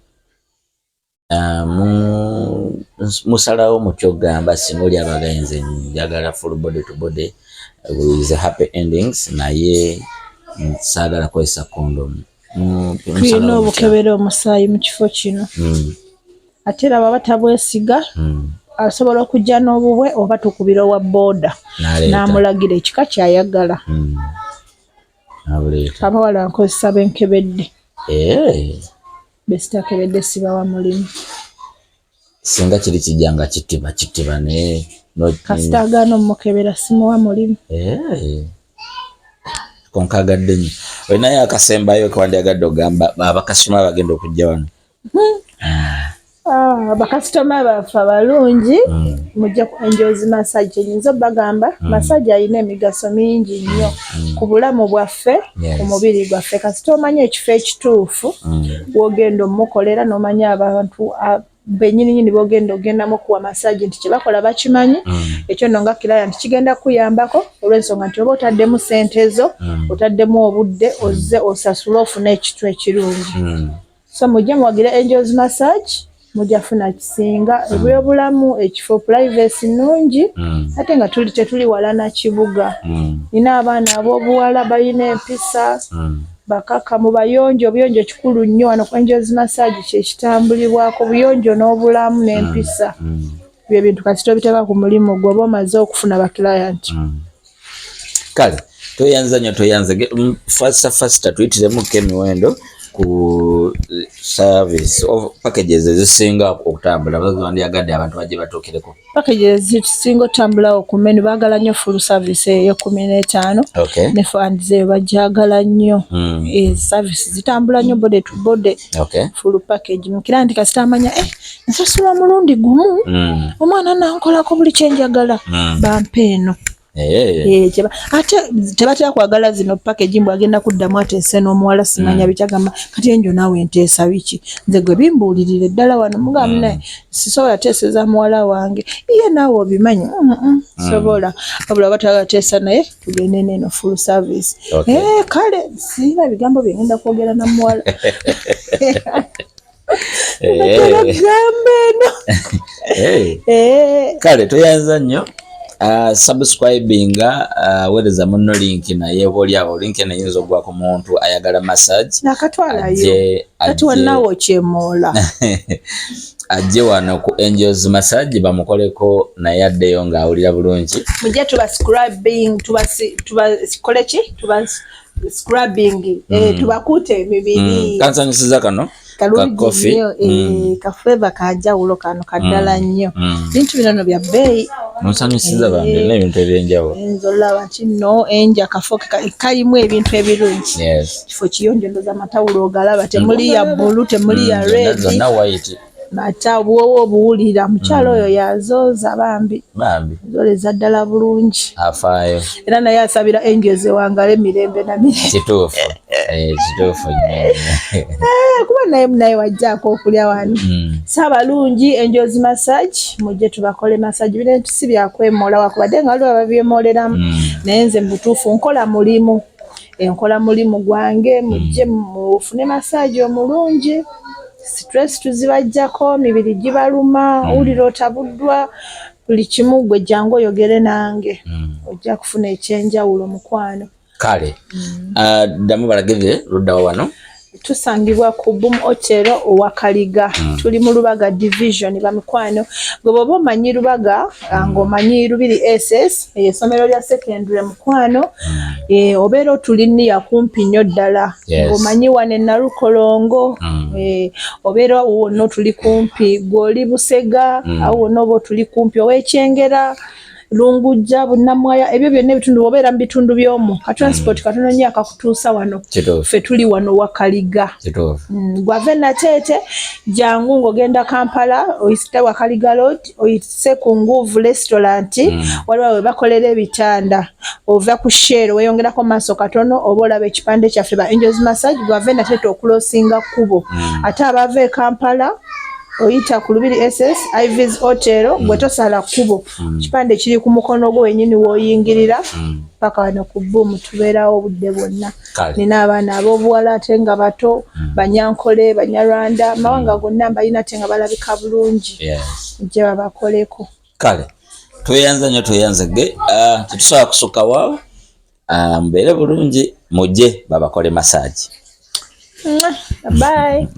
musalawo mutyo ogamba singa oli abagaye nze njagala full body to body with happy endings, naye saagala kukozesa condom? Tulina Musalawo mutya? obukebera omusaayi mu kifo kino. Ate era baba tabwesiga, asobola okujja n'obubwe oba tukubira owa booda N'aleeta. n'amulagira ekika kyayagala. N'abuleeta. Abawala nkozesa benkebedde. Besitakebedde sibawa mulimu. Singa kiri kijja nga kitiba kitiba naye Kasita agaana omukebera, simuwa mulimu. Konkagadde nnyo. Olinayo akasembayo kewandyagadde ogamba abakasitoma abagenda okujja wano? Ah, bakasitoma baffe abalungi, mujja ku Angels Massage. Nyinza obagamba massage alina emigaso mingi nnyo ku bulamu bwaffe, ku mubiri gwaffe. Kasita omanya ekifo ekituufu wogenda omukolera, n'omanya abantu bennyininyini bogenda ogendamu okuwa massage nti kyebakola bakimanyi. Ekyo nno nga client kigenda kuyambako, olw'ensonga nti oba otaddemu sente zo, otaddemu obudde, ozze osasule ofune ekitu ekirungi. So mujje muwagire Angels Massage, mujja funa kisinga ebyobulamu, ekifo privacy nnungi, ate nga tuli tetuli wala na kibuga. Nina abaana ab'obuwala balina empisa, bakakamu, bayonjo. Obuyonjo kikulu nnyo wano ku Angels Massage, kyekitambulibwako buyonjo n'obulamu n'empisa. Bye bintu kasita obiteeka ku mulimu gwe, oba omaze okufuna ba client. Kale tweyanza nnyo, tweyanze. Faster faster, tuyitiremuko emiwendo ku service of packages ezisinga okutambula wandyagadde abantu bajje batuukireko. Packages zisinga otambulawo ku menu, baagala nnyo full service eyo 15. Ne funds eyo bajagala nnyo. Service zitambula nnyo, body to body, full package. Mukira nti kasita amanya nsasula omulundi gumu, omwana nankolako buli kyenjagala, bampa eno. Ate tebatera kwagala zino package mbu agenda kuddamu ateese n'omuwala, simanya bikyagamba kati enjo naawe nteesa biki, nze gwe bimbuulirire ddala wano mugamba naye sisobola teeseza muwala wange, ye naawe obimanyi. Sobola wabula batagala teesa naye tugende neeno full service. Kale sirina bigambo byengenda kwogera na muwala. Gamba eno. Kale tweyanza nnyo. Subscribinga, weereza munno link, naye oba oliawo link eno eyinza okugwa ku muntu ayagala massage. Nakatwalayo. Kati wannawe okyemoola. Ajje wano ku Angels Massage bamukoleko naye addeyo ng'awulira bulungi. Mujje tuba scrubbing, tuba kole ki, tuba scrubbing, tubakuute emibiri. Kansanyusiza kano ka Kalungi coffee. nnyo, ka flavor kanjawulo kano kaddala nnyo. Bintu bino no bya bbeeyi. Munsanyusiza bambi n'ebintu ebyenjawulo. Nze olaba nti nno enja kafo kalimu ebintu ebirungi. Kifo kiyonjo, ndoza amatawulo ogalaba, temuli ya bbulu, temuli ya red. Zonna white. Ate obuwoowo obuwulira, mukyalo oyo yazooza bambi. Bambi. Zoleza ddala bulungi. Afaayo. Era naye asabira Angels ewangale mirembe na mirembe. Kituufu. Kituufu nnyo. Kuba naye wajjaako okulya wano. Saabalungi Angels Massage, mujje tubakole massage. Bino si byakwemoola, wakubadde nga waliwo ababyemoleramu, naye nze mu butuufu nkola mulimu, enkola mulimu gwange. Mujje mufune massage omulungi. Stress tuzibajjako, mibiri gibaluma, owulira otabuddwa, buli kimu, gwe jangu oyogere nange, ojja kufuna ekyenjawulo, mukwano. Kale. Ddamu balagirire luddawa wano. Tusangibwa ku Boom Hotel Owakaliga. Tuli mu Lubaga Division, bamikwano. Gwe bw'oba omanyi Lubaga, ng'omanyi Lubiri SS, eyo essomero lya secondary, mukwano. Obeera otuli nniya kumpi nnyo ddala. Ng'omanyi wano e Nalukolongo, obeera awo wonna otuli kumpi. Gw'oli Busega, awo wonna oba otuli kumpi, ow'Ekyengera, Lungujja, Bunnamwaya, ebyo byonna ebitundu, obeera mu bitundu by'omwo, ka transport katono nnyo akakutuusa wano. Ffe tuli wano Wakaliga. Gwave Nateete, jangu ng'ogenda Kampala, oyite Wakaliga Road, oyise ku Nguvu Restaurant, waliwo we bakolera ebitanda. Ova ku Shell, weeyongerako maaso katono, oba olaba ekipande kyaffe ba Angels Massage. Gwave Nateete, okucrossinga kkubo. Ate abava e Kampala, oyita ku Lubiri SS, Ivs Hotel, gwe tosala kkubo, kipande kiri ku mukono gwo wenyini w'oyingirira paka wano ku Boom. Tubeerawo obudde bwonna. Nina abaana ab'obuwala ate nga bato, Banyankole, Banyarwanda, mawanga gonna mbalina, ate nga balabika bulungi. Gye babakoleko. Kale, tweyanza nnyo, tweyanze ge. Tetusobola kusukka waawo. Mubeere bulungi, mujje babakole massage. Bye.